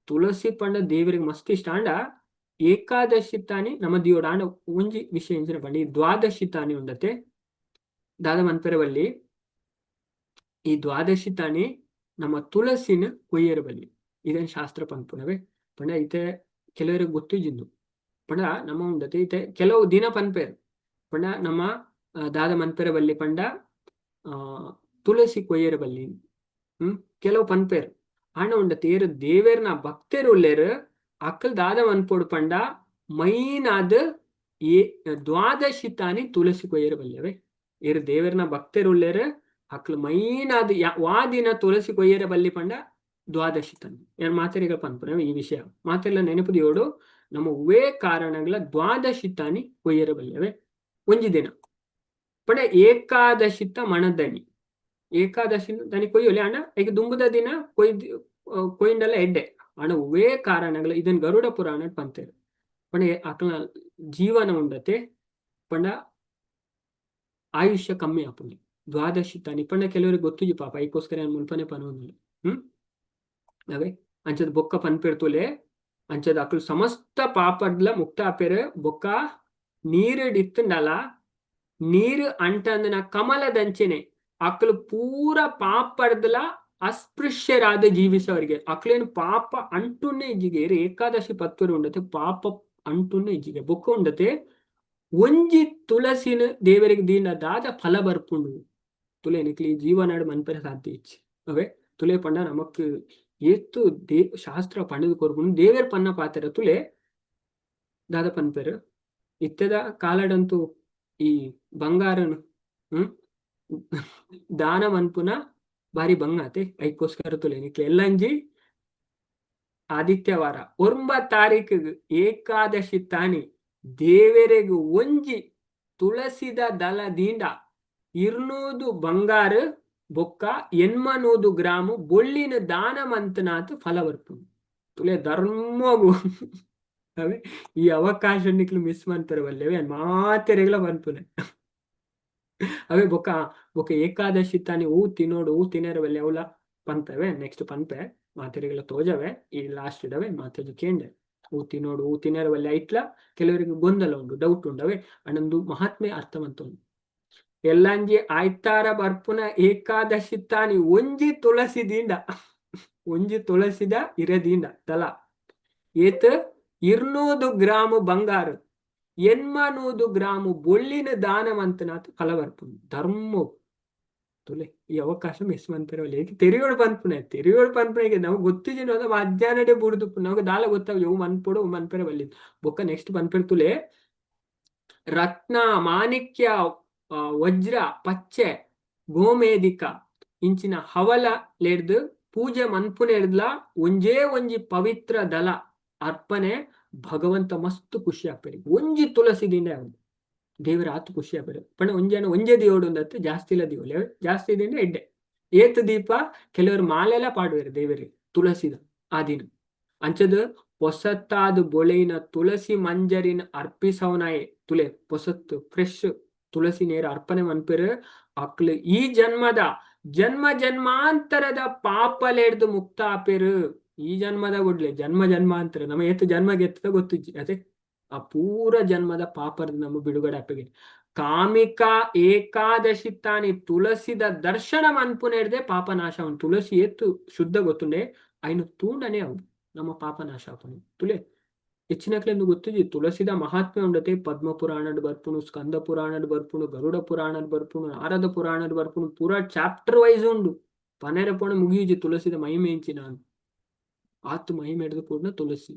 ತುಳಸಿ ಪಂಡ ದೇವರಿಗೆ ಮಸ್ತ್ ಇಷ್ಟ. ಆಂಡ ಏಕಾದಶಿ ತಾನಿ ನಮ್ಮ ದಿಯೋಡ. ಆಂಡ ಒಂಜಿ ವಿಷಯ ಇಂಚಿನ ಪಂಡ ಈ ದ್ವಾದಶಿ ತಾನಿ ಉಂಡತೆ ದಾದ ಮನ್ಪೆರೆ ಬಲ್ಲಿ ಈ ದ್ವಾದಶಿ ತಾನಿ ನಮ್ಮ ತುಳಸಿನ ಕೊಯ್ಯರ ಬಲ್ಲಿ ಇದನ್ ಶಾಸ್ತ್ರ ಪನ್ಪುನವೆ. ಪಂಡ ಇತ್ತೆ ಕೆಲವರಿಗೆ ಗೊತ್ತಿಜಿಂದು ಪಂಡ ನಮ್ಮ ಉಂಡತೆ ಇತ್ತೆ ಕೆಲವು ದಿನ ಪನ್ಪೇರ್ ಪಂಡ ನಮ್ಮ ದಾದ ಮನ್ಪೆರೆ ಬಲ್ಲಿ ಪಂಡ ತುಳಸಿ ಕೊಯ್ಯರ ಬಲ್ಲಿ ಕೆಲವು ಪನ್ಪೇರ್. ಆಂಡ ಉಂಡತೆ ಏರು ದೇವೇರ್ನ ಭಕ್ತರು ಉಲ್ಲೇರು ಅಕ್ಕಲ್ ದಾದ ಮನ್ಪೊಡು ಪಂಡ ಮೈನಾದ ಏ ದ್ವಾದಶಿ ತಾನಿ ತುಳಸಿ ಕೊಯ್ಯರ ಬಲ್ಲೆವೆ. ಏರು ದೇವರ್ನ ಭಕ್ತರು ಉಲ್ಲೇರು ಅಕ್ಲು ಮೈನಾದ ವಾ ದಿನ ತುಳಸಿ ಕೊಯ್ಯರ ಬಲ್ಲಿ ಪಂಡ ದ್ವಾದಶಿ ತಾನಿ. ಏನ್ ಮಾತೆರಿಗ ಪನ್ಪುನ ಈ ವಿಷಯ ಮಾತೆಲ್ಲ ನೆನಪುದಿಯೋಡು ನಮ್ಮ ಉವೇ ಕಾರಣಗಳ ದ್ವಾದಶಿ ತಾನಿ ಕೊಯ್ಯರ ಬಲ್ಲೆವೆ ಒಂಜಿ ದಿನ ಪಂಡ ಏಕಾದಶಿತ ಮಣದನಿ ಏಕಾದಶಿ ದನಿ ಕೊಯ್ಯೊಲಿ. ಅಣ್ಣ ಈಗ ದುಂಬುದ ದಿನ ಕೊಯ್ದು ಕೊಯ್ಯಿಂಡಲ ಎಡ್ಡೆ. ಅಣ್ಣ ಉವೇ ಕಾರಣಗಳ ಇದನ್ ಗರುಡ ಪುರಾಣ ಪಂತೇರು ಪಂಡ ಅಕ್ಲ ಜೀವನ ಉಂಡತೆ ಪಂಡ ಆಯುಷ್ಯ ಕಮ್ಮಿ ಆಪುಂಡು ದ್ವಾದಶಿ ತಾನಿ ಪಂಡ ಕೆಲವರಿಗೆ ಗೊತ್ತುಜಿ ಪಾಪ ಐಕೋಸ್ಕರ ಮುಲ್ಪನೆ ಪನೊಂದುಲ್ಲೆ ಅವೇ. ಅಂಚದ ಬೊಕ್ಕ ಪನ್ಪೆರ್ತುಲೆ ಅಂಚದ ಅಕ್ಲು ಸಮಸ್ತ ಪಾಪಡ್ಲ ಮುಕ್ತ ಆಪೆರ್. ಬೊಕ್ಕ ನೀರುಡ್ ಇತ್ತುಂಡಲ ನೀರು ಅಂಟಂದನ ಕಮಲದಂಚೆನೆ ಅಕ್ಲು ಪೂರ ಪಾಪಡ್ದಲ ಅಸ್ಪೃಶ್ಯರಾದ ಜೀವಿಸವರಿಗೆ ಅಕ್ಲೇನು ಪಾಪ ಅಂಟುನ್ನೇ ಇಜ್ಜಿಗೆ. ಏಕಾದಶಿ ಪತ್ತುರು ಉಂಡತೆ ಪಾಪ ಅಂಟುನ್ನೇ ಇಜ್ಜಿಗೆ. ಬೊಕ್ಕ ಉಂಡತೆ ಒಂಜಿ ತುಳಸಿನ ದೇವರಿಗೆ ದೀನ ದಾದ ಫಲ ಬರ್ಪುಂಡು ತುಲೆ ನಿಕ್ಲಿ ಜೀವನಾಡು ಮನ್ಪೆರೆ ಸಾಧ್ಯ ಇಚ್ಚಿ ಅವೇ. ತುಲೆ ಪಂಡ ನಮಕ್ ಏತು they ಶಾಸ್ತ್ರ ಪಂಡದು ಕೊರ್ಪುಂಡು ದೇವೆರ್ ಪನ್ನ ಪಾತೆರ ತುಲೆ ದಾದ ಪನ್ಪೆರ್. ಇತ್ತೆದ ಕಾಲಡಂತೂ ಈ ಬಂಗಾರನು ದಾನ ಮನ್ಪುನ ಬಾರಿ ಬಂಗ ಆತೆ. ಐಕೋಸ್ಕರ ತುಲೆ ನಿಕ್ಲೆ ಎಲ್ಲಂಜಿ ಆದಿತ್ಯವಾರ 9 ತಾರೀಕು ಏಕಾದಶಿ ತಾನಿ ದೇವೆರೆಗ್ ಒಂಜಿ ತುಳಸಿದ ದಲ ದೀಂಡ 200 ಬಂಗಾರು ಬೊಕ್ಕ 800 ಗ್ರಾಮು ಬೊಳ್ಳಿನ ದಾನ ಮಂತನಾತ್ ಫಲ ಬರ್ಪುಂಡು. ತುಲೆ ಧರ್ಮಗು ಅವೇ ಈ ಅವಕಾಶ ನಿಕ್ಲು ಮಿಸ್ ಮಂತಾರೆ ಬಲ್ಲೆವೆ ಮಾತೆರೆಗ್ಲ ಪನ್ಪುನೆ. ಅವೇ ಬೊಕ್ಕ ಬೊಕ್ಕ ಏಕಾದಶಿ ತಾನಿ ಹೂ ತಿನ್ನೋಡು, ಹೂ ತಿನ್ನರ ಬಲ್ಲೆ ಅವಲ ಪಂತವೆ. ನೆಕ್ಸ್ಟ್ ಪನ್ಪೆ ಮಾತೆರೆಗ್ಲ ತೋಜವೆ. ಈ ಲಾಸ್ಟ್ ಇಡವೆ ಮಾತೆಜು ಕೇಂಡೆ ಹೂ ತಿನ್ನೋಡು, ಹೂ ತಿನ್ನರ ಬಲ್ಲೆ ಐಟ್ಲ ಕೆಲವರಿಗೆ ಗೊಂದಲ ಉಂಡು, ಡೌಟ್ ಉಂಡವೆ. ಅಣ್ಣಂದು ಮಹಾತ್ಮೆ ಅರ್ಥವಂತ. ಎಲ್ಲಂಜಿ ಆಯ್ತಾರ ಬರ್ಪುನ ಏಕಾದಶಿ ತಾನಿ ಒಂಜಿ ತುಳಸಿ ದಿಂಡ, ಒಂಜಿ ತುಳಸಿದ ಇರದೀಂಡ ತಲ ಏತ್ 200 ಗ್ರಾಮು ಬಂಗಾರು 800 ಗ್ರಾಮು ಬೊಳ್ಳಿನ ದಾನ ಮಂತನಾತ್ ಫಲ ಬರ್ಪುಂಡು ಧರ್ಮ. ತುಲೆ ಈ ಅವಕಾಶ ಮಿಸ್ ಮಂತಾರೆ. ತೆರಿಯೋಡು ಪನ್ಪುನೆ, ತೆರಿಯೋಡು ಪನ್ಪುನೆ ನಾವು ಗೊತ್ತಿಜಿನ ಮಧ್ಯಾಹ್ನಡೆ ಬುಡ್ದು ನಮಗೆ ದಾಲ ಗೊತ್ತಾಗ ಇವು ಮನ್ಪೊಡು ಮನ್ಪೆರೆ ಬಲ್ಲಿ. ಬೊಕ್ಕ ನೆಕ್ಸ್ಟ್ ಪನ್ಪೆರ್ ತುಲೆ, ರತ್ನ ಮಾಣಿಕ್ಯ ವಜ್ರ ಪಚ್ಚೆ ಗೋಮೇದಿಕ ಇಂಚಿನ ಹವಲ ಲೇಡ್ದು ಪೂಜೆ ಮನ್ಪುನೆಡ್ದ್ಲ ಒಂಜೇ ಒಂಜಿ ಪವಿತ್ರ ದಲ ಅರ್ಪಣೆ ಭಗವಂತ ಮಸ್ತ್ ಖುಷಿ ಆಪೇರಿ. ಒಂಜಿ ತುಳಸಿ ದಿಂಡೆ ಅವನು ದೇವರ ಆತು ಖುಷಿ ಆಪೇರಿ. ಪಂಡ ಒಂಜನ ಒಂಜೇ ದಿಯೋಡು ಒಂದತ್ತು ಜಾಸ್ತಿ ಇಲ್ಲ ದಿಯೋಲೆ ಜಾಸ್ತಿ ದಿಂಡೆ ಎಡ್ಡೆ ಏತ್ ದೀಪ. ಕೆಲವರು ಮಾಲೆಲ್ಲ ಪಾಡುವೆರು ದೇವರಿಗೆ ತುಳಸಿದ ಆ ದಿನ. ಅಂಚದ ಪೊಸತ್ತಾದ ಬೊಳೆಯಿನ ತುಳಸಿ ಮಂಜರಿನ ಅರ್ಪಿಸವನಾಯೆ ತುಲೆ, ಪೊಸತ್ತು ಫ್ರೆಶ್ ತುಳಸಿ ನೇರ ಅರ್ಪಣೆ ಮನ್ಪೆರು ಅಕ್ಲು ಈ ಜನ್ಮದ ಜನ್ಮ ಜನ್ಮಾಂತರದ ಪಾಪಲೆಡ್ದು ಮುಕ್ತ ಆಪೆರು. ಈ ಜನ್ಮದ ಗುಡ್ಲೆ ಜನ್ಮ ಜನ್ಮಾಂತರ ನಮ್ಮ ಏತು ಜನ್ಮ ಗೆತ್ತದ ಗೊತ್ತಿಜ್ಜಿ ಅದೇ ಆ ಪೂರ ಜನ್ಮದ ಪಾಪರದ ನಮ್ಮ ಬಿಡುಗಡೆ ಆಪೆಗೆ. ಕಾಮಿಕ ಏಕಾದಶಿ ತಾನಿ ತುಳಸಿದ ದರ್ಶನ ಮನ್ಪುನೆಡ್ದೆ ಪಾಪನಾಶ. ತುಳಸಿ ಏತು ಶುದ್ಧ ಗೊತ್ತುಂಡೆ, ಐನು ತೂಂಡನೆ ಅವು ನಮ್ಮ ಪಾಪನಾಶ ಆಪುಂಡು. ತುಲೆ ಹೆಚ್ಚಿನಕ್ಲೆಂದು ಗೊತ್ತಿಜಿ ತುಳಸಿದ ಮಹಾತ್ಮೆ ಉಂಡತೆ. ಪದ್ಮ ಪುರಾಣಡ್ ಬರ್ಪುಣು, ಸ್ಕಂದ ಪುರಾಣಡ್ ಬರ್ಪುಣು, ಗರುಡ ಪುರಾಣಡ್ ಬರ್ಪುಣು, ನಾರದ ಪುರಾಣಡ್ ಬರ್ಪುಣು, ಪೂರಾ ಚಾಪ್ಟರ್ ವೈಸ್ ಉಂಡು. ಪನೆರ ಪೋಣ ಮುಗಿಯುಜಿ ತುಳಸಿದ ಮಹಿಮೆ ಎಂಚಿನ. ಆತು ಮಹಿಮೆ ಹಿಡಿದು ಕೂಡ ತುಳಸಿ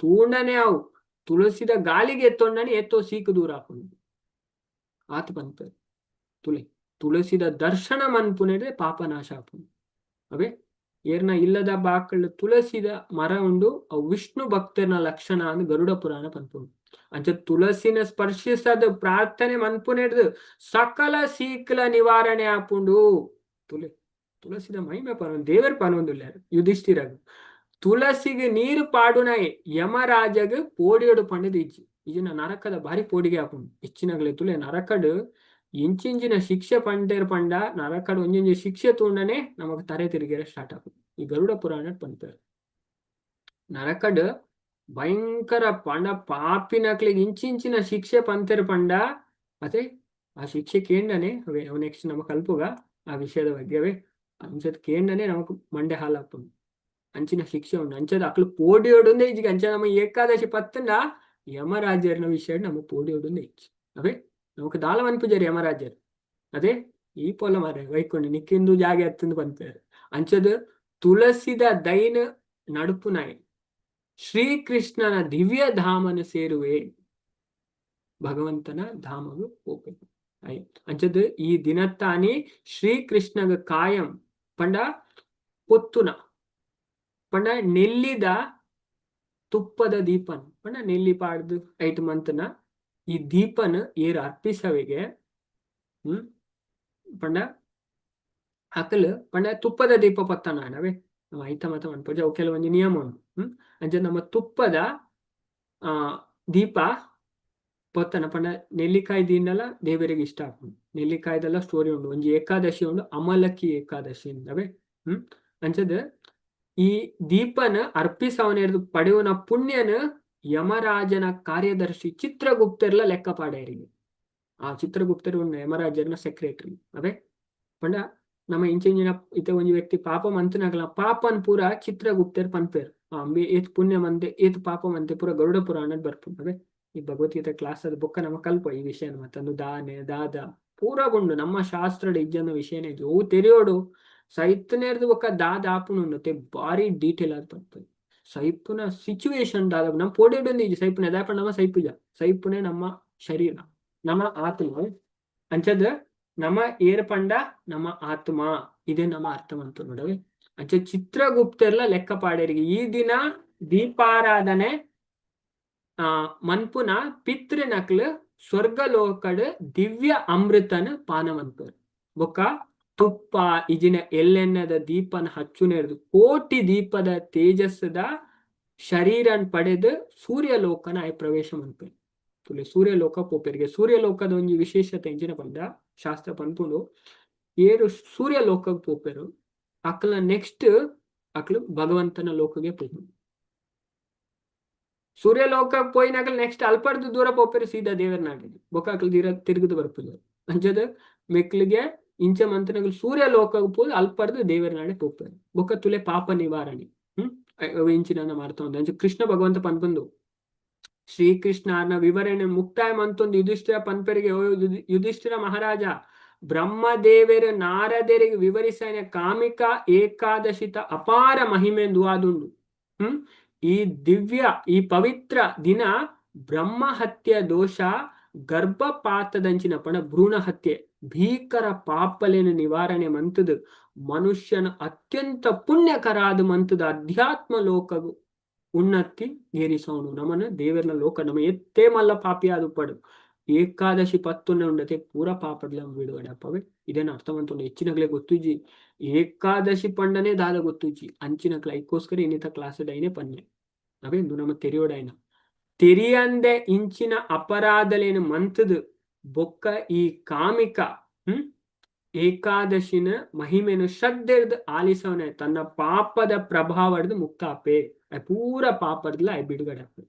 ತೂಂಡನೆ ಅವು ತುಳಸಿದ ಗಾಳಿಗೆ ಎತ್ತೊಂಡನೆ ಎತ್ತೋ ಸೀಕು ದೂರ ಹಾಕೊಂಡು ಆತು ಪನ್ಪೆರ್. ತುಲೆ ತುಳಸಿದ ದರ್ಶನ ಮನ್ಪುನೆಡ್ದೆ ಪಾಪನಾಶ ಆಪುಂಡು. ಅವೇ ಏರ್ನ ಇಲ್ಲದ ಬಾಕಲ್ ತುಳಸಿದ ಮರ ಉಂಡು, ಅವು ವಿಷ್ಣು ಭಕ್ತನ ಲಕ್ಷಣ ಅಂದ್ ಗರುಡ ಪುರಾಣ ಪನ್ಪುಂಡು. ಅಂಚ ತುಳಸಿನ ಸ್ಪರ್ಶಿಸದ ಪ್ರಾರ್ಥನೆ ಮನ್ಪುನೆಡ್ದು ಸಕಲ ಸೀಕ್ಲ ನಿವಾರಣೆ ಆಪುಂಡು. ತುಲೆ ತುಳಸಿದ ಮಹಿಮೆ ಪನ ದೇವರ್ ಪನೊಂದುಲ್ಲಾರು ಯುಧಿಷ್ಠಿರಗ್. ತುಳಸಿಗೆ ನೀರು ಪಾಡುನ ಯಮರಾಜಗ್ ಪೋಡಿಯೋಡು ಪಂಡದು ಇಜ್ಜಿ. ಇಜಿನ ನರಕದ ಭಾರಿ ಪೋಡಿಗೆ ಆಪುಂಡು ಹೆಚ್ಚಿನಗಲೆ. ತುಲೆ ನರಕಡು ಇಂಚಿಂಚಿನ ಶಿಕ್ಷೆ ಪಂಡೇರ್ ಪಂಡ ನರಕಡು ಒಂಜೊಂಜಿ ಶಿಕ್ಷೆ ತೂಂಡನೆ ನಮಕ್ ತರೆ ತಿರುಗಿರ ಸ್ಟಾರ್ಟ್ ಆಪುಂಡು. ಈ ಗರುಡ ಪುರಾಣ ಪನ್ಪೆರ್ ನರಕಡ್ ಭಯಂಕರ ಪಂಡ ಪಾಪಿನಕ್ಲೆಗ್ ಇಂಚಿಂಚಿನ ಶಿಕ್ಷೆ ಪಂತೆರ್ ಪಂಡ ಅದೇ ಆ ಶಿಕ್ಷೆ ಕೇಂಡನೆ ಅವೇ ನೆಕ್ಸ್ಟ್ ನಮ ಕಲ್ಪುಗ ಆ ವಿಷಯದ ಬಗ್ಗೆ. ಅವೇ ಅಂಚದ ಕೇಂಡನೆ ನಮಕ್ ಮಂಡೆ ಹಾಲಾಪುಂಡು. ಅಂಚಿನ ಶಿಕ್ಷೆ ಉಂಡು. ಅಂಚದ ಅಕ್ಲು ಪೋಡಿಯೋಡುಂದೇ ಇಜ್ಜಿಗೆ. ಅಂಚ ನಮ್ಮ ಏಕಾದಶಿ ಪತ್ತಂಡ ಯಮರಾಜರ್ನ ವಿಷಯ ನಮ್ಮ ಪೋಡಿಯೋಡುಂದೇ ಇಜ್ಜಿ. ಅವೇ ನಮಕ್ ದಾಲ ಮನ್ಪುಜಾರ್ ಯಮರಾಜರ್ ಅದೇ ಈ ಪೊಲ ಮಾರೆ ವೈಕೊಂಡು ನಿಕ್ಕಿಂದು ಜಾಗೆ ಹತ್ತಂದು ಪನ್ಪೇರು. ಅಂಚದ ತುಳಸಿದ ದೈನ ನಡುಪುನಾಯಿ ಶ್ರೀಕೃಷ್ಣನ ದಿವ್ಯ ಧಾಮನ ಸೇರುವೆ, ಭಗವಂತನ ಧಾಮಗು ಪೋಪೆ. ಅಂಚದ ಈ ದಿನತ್ತಾನಿ ಶ್ರೀಕೃಷ್ಣಗ ಕಾಯಂ ಪಂಡ ಪೊತ್ತುನ ಪಂಡ ನೆಲ್ಲಿದ ತುಪ್ಪದ ದೀಪನ್ ಪಂಡ ನೆಲ್ಲಿ ಪಾಡ್ದು ಐಟ್ ಮಂತನ ಈ ದೀಪನ್ ಏರ್ ಅರ್ಪಿಸವೆಗೆ ಪಂಡ ಅಕಲ್ ಪಂಡ ತುಪ್ಪದ ದೀಪ ಪತ್ತನ ಅವೇ ನಮ್ಮ ಐತ ಮತ ಮನ್ಪುಜ ಅವು ಕೆಲವೊಂಜಿ ನಿಯಮ ಉಂಡು. ಅಂಚ ನಮ್ಮ ತುಪ್ಪದ ಆ ದೀಪ ಪೊತ್ತನ ಪಂಡ ನೆಲ್ಲಿಕಾಯಿ ದೀಂಡಲ ದೇವರಿಗೆ ಇಷ್ಟ ಆಪುಂಡು. ನೆಲ್ಲಿಕಾಯ್ದೆಲ್ಲ ಸ್ಟೋರಿ ಉಂಡು, ಒಂಜಿ ಏಕಾದಶಿ ಉಂಡು, ಅಮಲಕ್ಕಿ ಏಕಾದಶಿ ಅವೇ. ಅಂಚದ ಈ ದೀಪನ ಅರ್ಪಿಸವನೆರ್ದು ಪಡೆಯುವನ ಪುಣ್ಯನ ಯಮರಾಜನ ಕಾರ್ಯದರ್ಶಿ ಚಿತ್ರಗುಪ್ತರ್ಲ ಲೆಕ್ಕ ಪಾಡೇರಿಗೆ. ಆ ಚಿತ್ರಗುಪ್ತರು ಯಮರಾಜನ ಸೆಕ್ರೆಟರಿ ಅವೇ. ಪಂಡ ನಮ್ಮ ಇಂಚಿಂಚಿನ ಇತ್ತೆ ಒಂಜಿ ವ್ಯಕ್ತಿ ಪಾಪ ಮಂತನಾಗಲ ಪಾಪನ್ ಪೂರ ಚಿತ್ರಗುಪ್ತರ್ ಪನ್ಪೇರ್. ಅಂಬೆ ಏತ್ ಪುಣ್ಯ ಮಂತೆ ಏತ್ ಪಾಪ ಮಂತೆ ಪೂರ ಗರುಡ ಪುರಾಣ ಬರ್ಪುಂಡು. ಅವೇ ಈ ಭಗವದ್ಗೀತೆ ಕ್ಲಾಸ್ ಅದ ಬೊಕ್ಕ ನಮ್ಮ ಕಲ್ಪ ಈ ವಿಷಯ ಮತ್ತೊಂದು ದಾನೆ ದಾದ ಪೂರ ಗುಂಡು ನಮ್ಮ ಶಾಸ್ತ್ರದ ಇಜ್ಜನ ವಿಷಯನೇ ಇದು. ಅವು ತೆರೆಯೋಡು ಸೈತನೇರ್ದು ಬೊಕ್ಕ ದಾದ ಆಪುಂಡು ते ಬಾರಿ ಡೀಟೇಲ್ ಆದ್ ಪನ್ಪುಂಡು. ಸೈಪುನ ಸಿಚುವೇಶನ್ ದಾದ ನಮ್ಮ ಪೋಡಿಯೋಡು ಇಜ್ಜಿ ಸೈಪುನ ದಾಪ ನಮ್ಮ ಸೈಪುಜ ಸೈಪುನೆ ನಮ್ಮ ಶರೀರ ನಮ್ಮ ಆತ್ಮ. ಅಂಚದ ನಮ್ಮ ಏರ್ ಪಂಡ ನಮ್ಮ ಆತ್ಮ ಇದೇ ನಮ್ಮ ಅರ್ಥ ಅಂತ ನೋಡವೆ. ಅಂಚ ಚಿತ್ರಗುಪ್ತೆರ್ಲ ಲೆಕ್ಕ ಪಾಡೇರಿಗೆ ಈ ದಿನ ದೀಪಾರಾಧನೆ ಆ ಮನ್ಪುನ ಪಿತೃನಕ್ಲು ಸ್ವರ್ಗಲೋಕಡ್ ದಿವ್ಯ ಅಮೃತನ ಪಾನ ಮನ್ಪೆರ್. ಬೊಕ್ಕ ತುಪ್ಪ ಇಜಿನ ಎಲ್ಲೆನ್ನದ ದೀಪನ ಹಚ್ಚುನೆರ್ದು ಕೋಟಿ ದೀಪದ ತೇಜಸ್ಸದ ಶರೀರನ್ ಪಡೆದು ಸೂರ್ಯಲೋಕನ ಆಯ್ ಪ್ರವೇಶ ಮನ್ಪೆರ್. ತುಲೆ, ಸೂರ್ಯಲೋಕ ಪೋಪೆರ್ಗೆ. ಸೂರ್ಯಲೋಕದ ಒಂಜಿ ವಿಶೇಷತೆ ಎಂಚಿನ ಪಂಡ, ಶಾಸ್ತ್ರ ಪನ್ಪುಂಡು, ಏರು ಸೂರ್ಯಲೋಕಗ್ ಪೋಪೆರು ಅಕ್ಲ ನೆಕ್ಸ್ಟ್ ಅಕ್ಲು ಭಗವಂತನ ಲೋಕಗೆ ಪೋಪುಂಡು. ಸೂರ್ಯಲೋಕ ಪೋಯಿನಕಲ್ ನೆಕ್ಸ್ಟ್ ಅಲ್ಪರ್ದು ದೂರ ಪೋಪೆರು ಸೀದಾ ದೇವರ ನಾಡಿಗೆ. ಬೊಕ್ಕ ಅಕ್ಲು ದೀರ ತಿರುಗುದು ಬರ್ಪುಜೆರ್. ಅಂಚದ ಮೆಕ್ಲಿಗೆ ಇಂಚ ಮಂತನಗಲ್ ಸೂರ್ಯಲೋಕಗ್ ಪೋದು ಅಲ್ಪರ್ದು ದೇವರ ನಾಡೆ ಪೋಪೆರು. ಬೊಕ್ಕ ತುಲೆ, ಪಾಪ ನಿವಾರಣೆ ಇಂಚಿನ ಮಾಡ್ತಾ. ಅಂಚ ಕೃಷ್ಣ ಭಗವಂತ ಪನ್ಪುಂದು, ಶ್ರೀಕೃಷ್ಣ ಅನ್ನ ವಿವರಣೆ ಮುಕ್ತಾಯ ಮಂತೊಂದು ಯುಧಿಷ್ಠಿರ ಪನ್ಪೆರಿಗೆ, ಯುಧಿಷ್ಠಿರ ಮಹಾರಾಜ, ಬ್ರಹ್ಮದೇವರು ನಾರದರಿಗೆ ವಿವರಿಸನ ಕಾಮಿಕ ಏಕಾದಶಿತ ಅಪಾರ ಮಹಿಮೆಂದು ಆದುಂಡು. ಈ ದಿವ್ಯ, ಈ ಪವಿತ್ರ ದಿನ ಬ್ರಹ್ಮಹತ್ಯ ದೋಷ, ಗರ್ಭಪಾತದಂಚಿನ ಪಣ ಭ್ರೂಣ ಹತ್ಯೆ ಭೀಕರ ಪಾಪಲೇನ ನಿವಾರಣೆ ಮಂತದು ಮನುಷ್ಯನ ಅತ್ಯಂತ ಪುಣ್ಯಕರಾದ ಮಂತದ ಅಧ್ಯಾತ್ಮ ಲೋಕಗು ಉನ್ನತಿ ಏರಿಸೋನು. ನಮನ ದೇವರನ ಲೋಕ, ನಮ್ಮ ಎತ್ತೇ ಮಲ್ಲ ಪಾಪಿ ಆದು ಪಡು, ಏಕಾದಶಿ ಪತ್ತೊಂದೆ ಉಂಡತೆ ಪೂರ ಪಾಪಡ್ಲ ಬಿಡುಗಡೆ ಅಪ್ಪವೇ. ಇದೇನ ಅರ್ಥವಂತ ಹೆಚ್ಚಿನಗ್ಲೆ ಗೊತ್ತುಜಿ. ಏಕಾದಶಿ ಪಂಡನೆ ದಾದ ಗೊತ್ತುಜಿ ಅಂಚಿನಕ್ಲ ಐಕ್ಕೋಸ್ಕರ ಇನ್ನಿತ ಕ್ಲಾಸ್ ಡೈನೆ ಪನ್ನೆ ಅವೇ. ಇಂದು ನಮ್ಮ ತೆರಿಯೋಡೈನ ತೆರಿಯಂದೆ ಇಂಚಿನ ಅಪರಾಧಲೇನು ಮಂತದು ಬೊಕ್ಕ ಈ ಕಾಮಿಕ ಏಕಾದಶಿನ ಮಹಿಮೆನು ಶ್ರದ್ಧೆರ್ದು ಆಲಿಸವನೆ ತನ್ನ ಪಾಪದ ಪ್ರಭಾವಡ್ದು ಮುಕ್ತ ಆಪೆ. ಪೂರ ಪಾಪಡ್ಲ ಬಿಡುಗಡೆ ಆಪೆ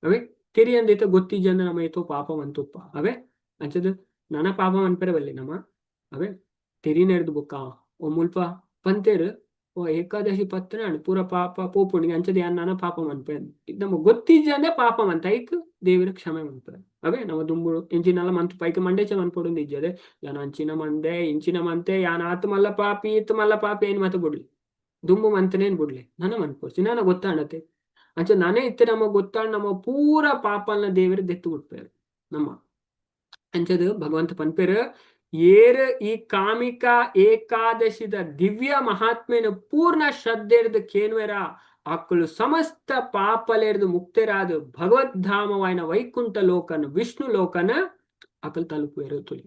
ಅವೇ. ತೆರಿಯಂದೈತ ಗೊತ್ತಿಜ್ಜಂದ ನಮ್ಮ ಏತೋ ಪಾಪ ಮಂತುಪ್ಪ ಅವೇ. ಅಂಚದ ನನ ಪಾಪ ಮನ್ಪೆರೆ ಬಲ್ಲೆ ನಮ್ಮ ಅವೇ. ತೆರಿನೆರ್ದು ಬೊಕ್ಕ ಓ ಮುಲ್ಪ ಪಂತೇರು, ಓ ಏಕಾದಶಿ ಪತ್ತನ ಪೂರ ಪಾಪ ಪೋಪುಂಡಿಗೆ, ಅಂಚದ ಯಾನ್ ನನ ಪಾಪ ಮನ್ಪೆ. ನಮ್ಮ ಗೊತ್ತಿಜ್ಜಂದೆ ಪಾಪ ಮಂತ ಐಕ್ ದೇವರ ಕ್ಷಮೆ ಮನ್ಪೆ ಅವೇ. ನಮ್ಮ ದುಂಬುಡು ಇಂಚಿನಲ್ಲ ಮಂತ್ ಪೈಕ ಮಂಡೇಚ ಮನ್ಪೊಡು ಇಜ್ಜದೆ. ಯಾನ್ ಅಂಚಿನ ಮಂದೆ, ಇಂಚಿನ ಮಂತೆ, ಯಾನ್ ಆತ್ ಮಲ್ಲ ಪಾಪಿ, ಇತ್ ಮಲ್ಲ ಪಾಪಿ ಏನ್ ಮತ ಬುಡ್ಲಿ, ದುಂಬು ಮಂತನೇನ್ ಬುಡ್ಲಿ, ನನ ಮನ್ಪೋಸಿ ನಾನ ಗೊತ್ತಾಣತೆ. ಅಂಚ ನಾನೇ ಇತ್ತೆ ನಮ ಗೊತ್ತಾಂಡ್ ನಮ್ಮ ಪೂರ ಪಾಪಲ್ನ ದೇವರು ದೆತ್ತು ಬಿಟ್ಪೇರು ನಮ್ಮ. ಅಂಚದು ಭಗವಂತ ಪನ್ಪೇರು, ಏರ್ ಈ ಕಾಮಿಕ ಏಕಾದಶಿದ ದಿವ್ಯ ಮಹಾತ್ಮೆನು ಪೂರ್ಣ ಶ್ರದ್ಧೆರ್ದು ಕೇನ್ವೆರ ಅಕ್ಕಳು ಸಮಸ್ತ ಪಾಪಲೆರ್ದು ಮುಕ್ತರಾದ ಭಗವದ್ಧಾಮವಾಯಿನ ವೈಕುಂಠ ಲೋಕನ, ವಿಷ್ಣು ಲೋಕನ ಅಕಲ್ ತಲುಪುವೆರು. ತುಲಿ,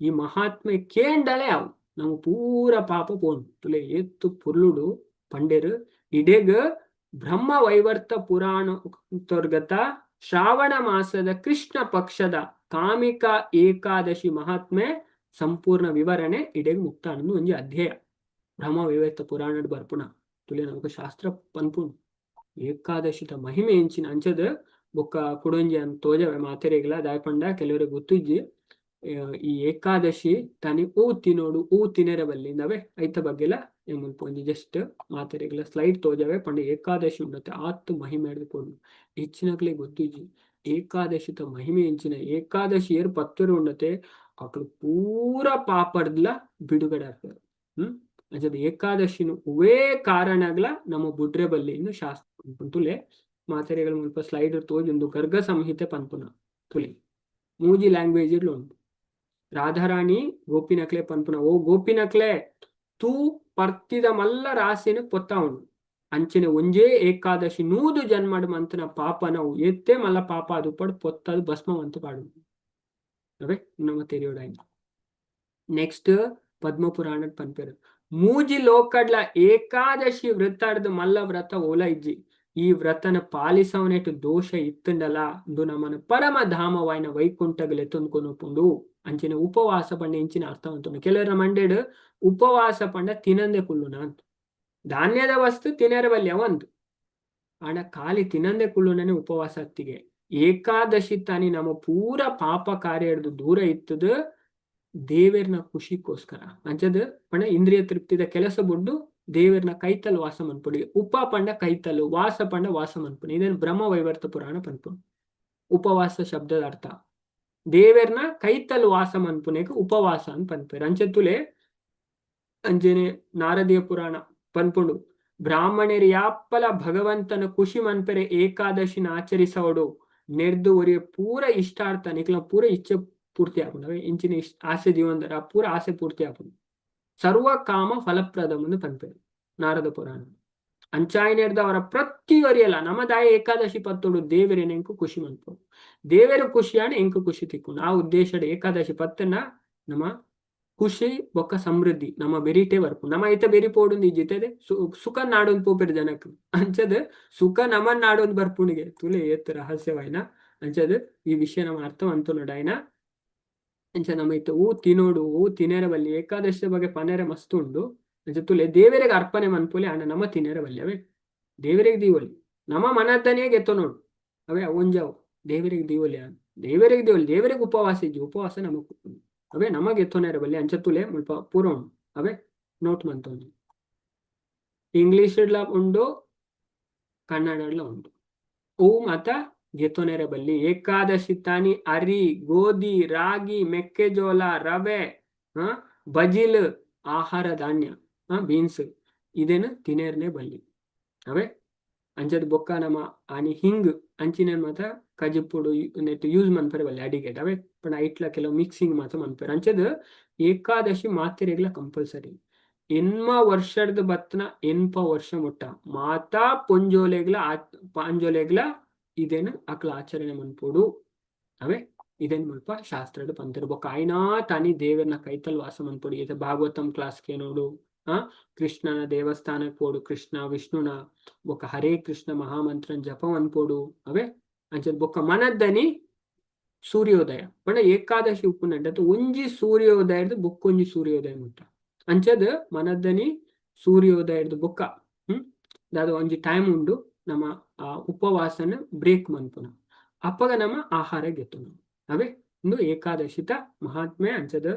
ಈ ಮಹಾತ್ಮೆ ಕೇಂಡಲೆ ಅವು ನಮ್ಮ ಪೂರ ಪಾಪ ಪೋಂಡು. ತುಲೆ, ಏತ್ತು ಪುರ್ಲುಡು ಪಂಡೇರು. ಇಡೆಗ್ ಬ್ರಹ್ಮ ವೈವರ್ತ ಪುರಾಣ ಅಂತರ್ಗತ ಶ್ರಾವಣ ಮಾಸದ ಕೃಷ್ಣ ಪಕ್ಷದ ಕಾಮಿಕ ಏಕಾದಶಿ ಮಹಾತ್ಮೆ ಸಂಪೂರ್ಣ ವಿವರಣೆ ಇಡೆಗ್ ಮುಕ್ತ ಅನ್ನೋದು ಒಂಜಿ ಅಧ್ಯಾಯ ಬ್ರಹ್ಮ ವೈವರ್ತ ಪುರಾಣಡ್ ಬರ್ಪುಣ. ತುಲೆ, ನಮಕ್ ಶಾಸ್ತ್ರ ಪನ್ಪುಂಡು ಏಕಾದಶಿತ ಮಹಿಮೆ ಎಂಚಿನ. ಅಂಚದ ಬೊಕ್ಕ ಕುಡೊಂಜಿ ಅಂತ ತೋಜವೆ ಮಾತೆರೆಗ್ಲ. ದಾಯ ಪಂಡ ಕೆಲವರಿಗೆ ಗೊತ್ತಿಜ್ಜಿ ಈ ಏಕಾದಶಿ ತಾನಿ ಹೂ ತಿನ್ನೋಡು, ಹೂ ತಿನ್ನರೆ ಬಲ್ಲಿ ನವೇ. ಐತ ಬಗ್ಗೆಲ ಮುಲ್ಪ ಒಂಜಿ ಜಸ್ಟ್ ಮಾತೆರೆಗ್ಲ ಸ್ಲೈಡ್ ತೋಜವೆ. ಪಂಡ ಏಕಾದಶಿ ಉಂಡತೆ ಆತ್ ಮಹಿಮೆ ಹಿಡ್ದು ಹೆಚ್ಚಿನಕ್ಲೆ ಗೊತ್ತಿಜ್ಜಿ ಏಕಾದಶಿತ ಮಹಿಮೆ ಎಂಚಿನ. ಏಕಾದಶಿ ಏರ್ ಪತ್ತರು ಉಂಡತೆ ಅಕ್ಲು ಪೂರ ಪಾಪಡ್ಲ ಬಿಡುಗಡೆ ಆಗ್ತದೆ. ಅಂಚದ ಏಕಾದಶಿನು ಉವೇ ಕಾರಣಗ್ಲ ನಮ್ಮ ಬುಡ್ರೆ ಬಲ್ಲಿ ಇನ್ನು ಶಾಸ್ತ್ರ. ತುಲೆ, ಮಾತೆರೆಗಳ ಮುಲ್ಪ ಸ್ಲೈಡ್ ತೋಜುಂಡು. ಗರ್ಗ ಸಂಹಿತೆ ಪನ್ಪುನ. ತುಲೆ, ಮೂಜಿ ಲ್ಯಾಂಗ್ವೇಜ್ ಉಂಟು. ರಾಧಾರಾಣಿ ಗೋಪಿನಕ್ಲೆ ಪನ್ಪುನ, ಓ ಗೋಪಿನಕ್ಲೆ, ತೂ ಪರ್ತಿದ ಮಲ್ಲ ರಾಶಿನ ಪೊತ್ತ ಉಂಡು. ಅಂಚನೆ ಒಂಜೇ ಏಕಾದಶಿ 100 ಜನ್ಮಡ್ ಮಂತನ ಪಾಪನವು ಎತ್ತೆ ಮಲ್ಲ ಪಾಪ ಅದು ಪಡ್ ಪೊತ್ತದು ಭಸ್ಮವಂತ ಪಾಡು ಅವೇ. ನಮ್ಮ ತೆರಿಯೋಡಾಯ್ನ ನೆಕ್ಸ್ಟ್ ಪದ್ಮ ಪುರಾಣ ಪನ್ಪೇರು, ಮೂಜಿ ಲೋಕಡ್ಲ ಏಕಾದಶಿ ವ್ರತಾಡ್ದು ಮಲ್ಲ ವ್ರತ ಓಲ ಇಜ್ಜಿ. ಈ ವ್ರತನ ಪಾಲಿಸವನೆಟ್ಟು ದೋಷ ಇತ್ತುಂಡಲ ಇಂದು ನಮ್ಮನ ಪರಮ ಧಾಮವಾಯಿನ ವೈಕುಂಠಗಲೆ ತಂದ್ಕೊನೊಪುಂಡು. ಅಂಚಿನ ಉಪವಾಸ ಪಂಡ ಇಂಚಿನ ಅರ್ಥವಂತುಂಡು. ಕೆಲವರ ಮಂಡೆಡ್ ಉಪವಾಸ ಪಂಡ ತಿನಂದೆ ಕುಲ್ಲುನ ಅಂತ. ಧಾನ್ಯದ ವಸ್ತು ತಿನರ ಬಲ್ಯ ಒಂದು ಆಂಡ ಖಾಲಿ ತಿನಂದೆ ಕುಲ್ಲುನನೆ ಉಪವಾಸ ಅತ್ತಿಗೆ. ಏಕಾದಶಿ ತಾನಿ ನಮ್ಮ ಪೂರ ಪಾಪ ಕಾರ್ಯ ಹಿಡ್ದು ದೂರ ಇತ್ತದ ದೇವೆರ್ನ ಖುಷಿಗೋಸ್ಕರ. ಅಂಚದ ಪಂಡ ಇಂದ್ರಿಯ ತೃಪ್ತಿದ ಕೆಲಸ ಬುಡ್ಡು ದೇವೆರ್ನ ಕೈತಲ್ ವಾಸ ಮನ್ಪುಡಿ. ಉಪ ಪಂಡ ಕೈತಲು, ವಾಸ ಪಂಡ ವಾಸ ಮನ್ಪುಡಿ. ಇದೇನು ಬ್ರಹ್ಮ ವೈವರ್ತ ಪುರಾಣ ಪನ್ಪುಂಡು. ಉಪವಾಸ ಶಬ್ದದ ಅರ್ಥ ದೇವೆರ್ನ ಕೈತಲ್ ವಾಸ ಮನ್ಪುನೆಗ್ ಉಪವಾಸ ಅಂತ ಪನ್ಪೆರ್. ಅಂಚೆತ್ತುಲೆ, ಅಂಚೆನೆ ನಾರದೀಯ ಪುರಾಣ ಪನ್ಪುಂಡು, ಬ್ರಾಹ್ಮಣರು ಯಾಪ್ಪಲ ಭಗವಂತನ ಖುಷಿ ಮನ್ಪೆರೆ ಏಕಾದಶಿನ ಆಚರಿಸೋಡು. ನೆರ್ದು ಒರಿಯ ಪೂರ ಇಷ್ಟಾರ್ಥ, ನಿಕ್ಲ ಪೂರ ಇಚ್ಛೆ ಪೂರ್ತಿ ಆಪುಂಡು. ಇಂಚಿನ ಆಸೆ ಜೀವನದರ ಪೂರ ಆಸೆ ಪೂರ್ತಿ ಆಪುಂಡು. ಸರ್ವ ಕಾಮ ಫಲಪ್ರದಮನ್ನು ಪನ್ಪೆರ್ ನಾರದ ಪುರಾಣ. ಅಂಚಾಯಿನೆರ್ದ್ ಅವರ ಪ್ರತಿಯೊರಿಯಲ ನಮ್ಮ ದಾಯ ಏಕಾದಶಿ ಪತ್ತೋಡು ದೇವೆರೆನ ಎಂಕು ಖುಷಿ ಮನ್ಪೋಡು. ದೇವೆರ್ ಖುಷಿಯಾನ ಎಂಕು ಖುಷಿ ತಿಕ್ಕುಂಡು. ಆ ಉದ್ದೇಶಡ್ ಏಕಾದಶಿ ಪತ್ತನ ನಮ್ಮ ಖುಷಿ ಬೊಕ್ಕ ಸಮೃದ್ಧಿ ನಮ್ಮ ಬೆರಿಟೇ ಬರ್ಪು. ನಮ್ಮ ಐತ ಬೆರಿ ಪೋಡುಂದು ಇಜ್ಜಿತ್ತದೆ ಸುಖ ನಾಡೊಂದು ಪೋಪೆರ್ ಜನಕ್. ಅಂಚದ್ ಸುಖ ನಮನ್ ನಾಡೊಂದು ಬರ್ಪುಣಿಗೆ ತುಲೆ ಏತ್ ರಹಸ್ಯವಾಯಿನ. ಅಂಚದ್ ಈ ವಿಷಯ ನಮ್ಮ ಅರ್ಥ ಮಂತೊನೊಡಾಯಿನ. ಅಂಚ ನಮ್ಮ ಇತ್ತೆ ಹೂ ತಿನೋಡು, ಹೂ ತಿನೆರೆ ಬಲ್ಲಿ, ಏಕಾದಶಿ ಬಗ್ಗೆ ಪನೆರೆ ಮಸ್ತ್ ಉಂಡು. ಅಂಚ ತುಲೆ ದೇವರಿಗೆ ಅರ್ಪಣೆ ಮನ್ಪೊಲಿ, ಆಂಡ ನಮ ತಿನೆರೆ ಬಲ್ಲಿ. ಅವೇ ದೇವರಿಗೆ ದೀವೊಲಿ, ನಮ್ಮ ಮನದ್ದನೇ ಗೆತ್ತೊನೋಡು. ಅವೇ ಒಂಜಾವು ದೇವರಿಗೆ ದೀವೊಲಿ, ದೇವರಿಗೆ ದೀವೊಲಿ. ದೇವರಿಗೆ ಉಪವಾಸ ಇಜ್ಜಿ, ಉಪವಾಸ ನಮಕ್. ಅವೇ ನಮಗೆ ಎತ್ತೊನೆರೆ ಬಲ್ಲಿ. ಅಂಚ ತುಲೆ ಮುಲ್ಪ ಪೂರ ಉಂಡು. ಅವೇ ನೋಟ್ ಮಂತೊಂದು ಇಂಗ್ಲಿಷ್ ಡ್ಲ ಉಂಡು, ಕನ್ನಡಡ್ಲ ಉಂಡು. ಅವು ಮಾತ ಗೆತೊನೆರೆ ಬಲ್ಲಿ. ಏಕಾದಶಿ ತಾನಿ ಅರಿ, ಗೋಧಿ, ರಾಗಿ, ಮೆಕ್ಕೆಜೋಳ, ರವೆ, ಬಜಿಲ್, ಆಹಾರ ಧಾನ್ಯ, ಬೀನ್ಸ್ ಇದೇನು ತಿನೇರ್ನೆ ಬಲ್ಲಿ. ಅವೇ ಅಂಚದ ಬೊಕ್ಕ ನಮ್ಮ ಆನಿ ಹಿಂಗ್ ಅಂಚಿನ ಮಾತ ಕಜಿಪುಡು ನೆಟ್ ಯೂಸ್ ಮನ್ಪರೆ ಬಲ್ಲಿ ಅಡಿಗೆಡ್. ಅವೇ ಪಂಡ ಐಟ್ಲ ಕೆಲವು ಮಿಕ್ಸಿಂಗ್ ಮಾತ ಮನ್ಪೆರ್. ಅಂಚದ ಏಕಾದಶಿ ಮಾತೆರೆಗ್ಲ ಕಂಪಲ್ಸರಿ. ಎನ್ಮ ವರ್ಷದ ಬತ್ನ ಎನ್ಪ ವರ್ಷ ಮುಟ್ಟ ಮಾತಾ ಪೊಂಜೋಲೆಗ್ಲ ಪಾಂಜೋಲೆಗ್ಲ ಇದೇನು ಅಕ್ಲ ಆಚರಣೆ ಮನ್ಪೊಡು. ಅವೇ ಇದೇನ್ ಮುಲ್ಪ ಶಾಸ್ತ್ರದ ಪಂತೆರ್. ಬೊಕ್ಕ ಆಯ್ನಾ ತಾನಿ ದೇವರ್ನ ಕೈತಲ್ ವಾಸ ಮನ್ಪೊಡು. ಈತ ಭಾಗವತಂ ಕ್ಲಾಸ್ ಕೇನೋಡು, ಕೃಷ್ಣನ ದೇವಸ್ಥಾನಕ್ಕೆ ಪೋಡು, ಕೃಷ್ಣ ವಿಷ್ಣುನ ಬೊಕ್ಕ ಹರೇ ಕೃಷ್ಣ ಮಹಾಮಂತ್ರನ್ ಜಪ ಮನ್ಪೊಡು. ಅವೇ ಅಂಚದ ಬೊಕ್ಕ ಮನದ್ದನಿ ಸೂರ್ಯೋದಯ ಪಂಡ ಏಕಾದಶಿ ಉಪ್ಪುನಂಟ ಒಂಜಿ ಸೂರ್ಯೋದಯದ ಬೊಕ್ಕೊಂಜಿ ಸೂರ್ಯೋದಯ ಮುಟ್ಟ. ಅಂಚದ ಮನದ್ದನಿ ಸೂರ್ಯೋದಯದ ಬೊಕ್ಕ ದಾದ ಒಂಜಿ ಟೈಮ್ ಉಂಡು ನಮ್ಮ ಆ ಉಪವಾಸನ ಬ್ರೇಕ್ ಮನ್ಪುನ. ಅಪ್ಪಗ ನಮ್ಮ ಆಹಾರ ಗೆತ್ತುನು. ಅವೇ ಇಂದು ಏಕಾದಶಿತ ಮಹಾತ್ಮೆ. ಅಂಚದ.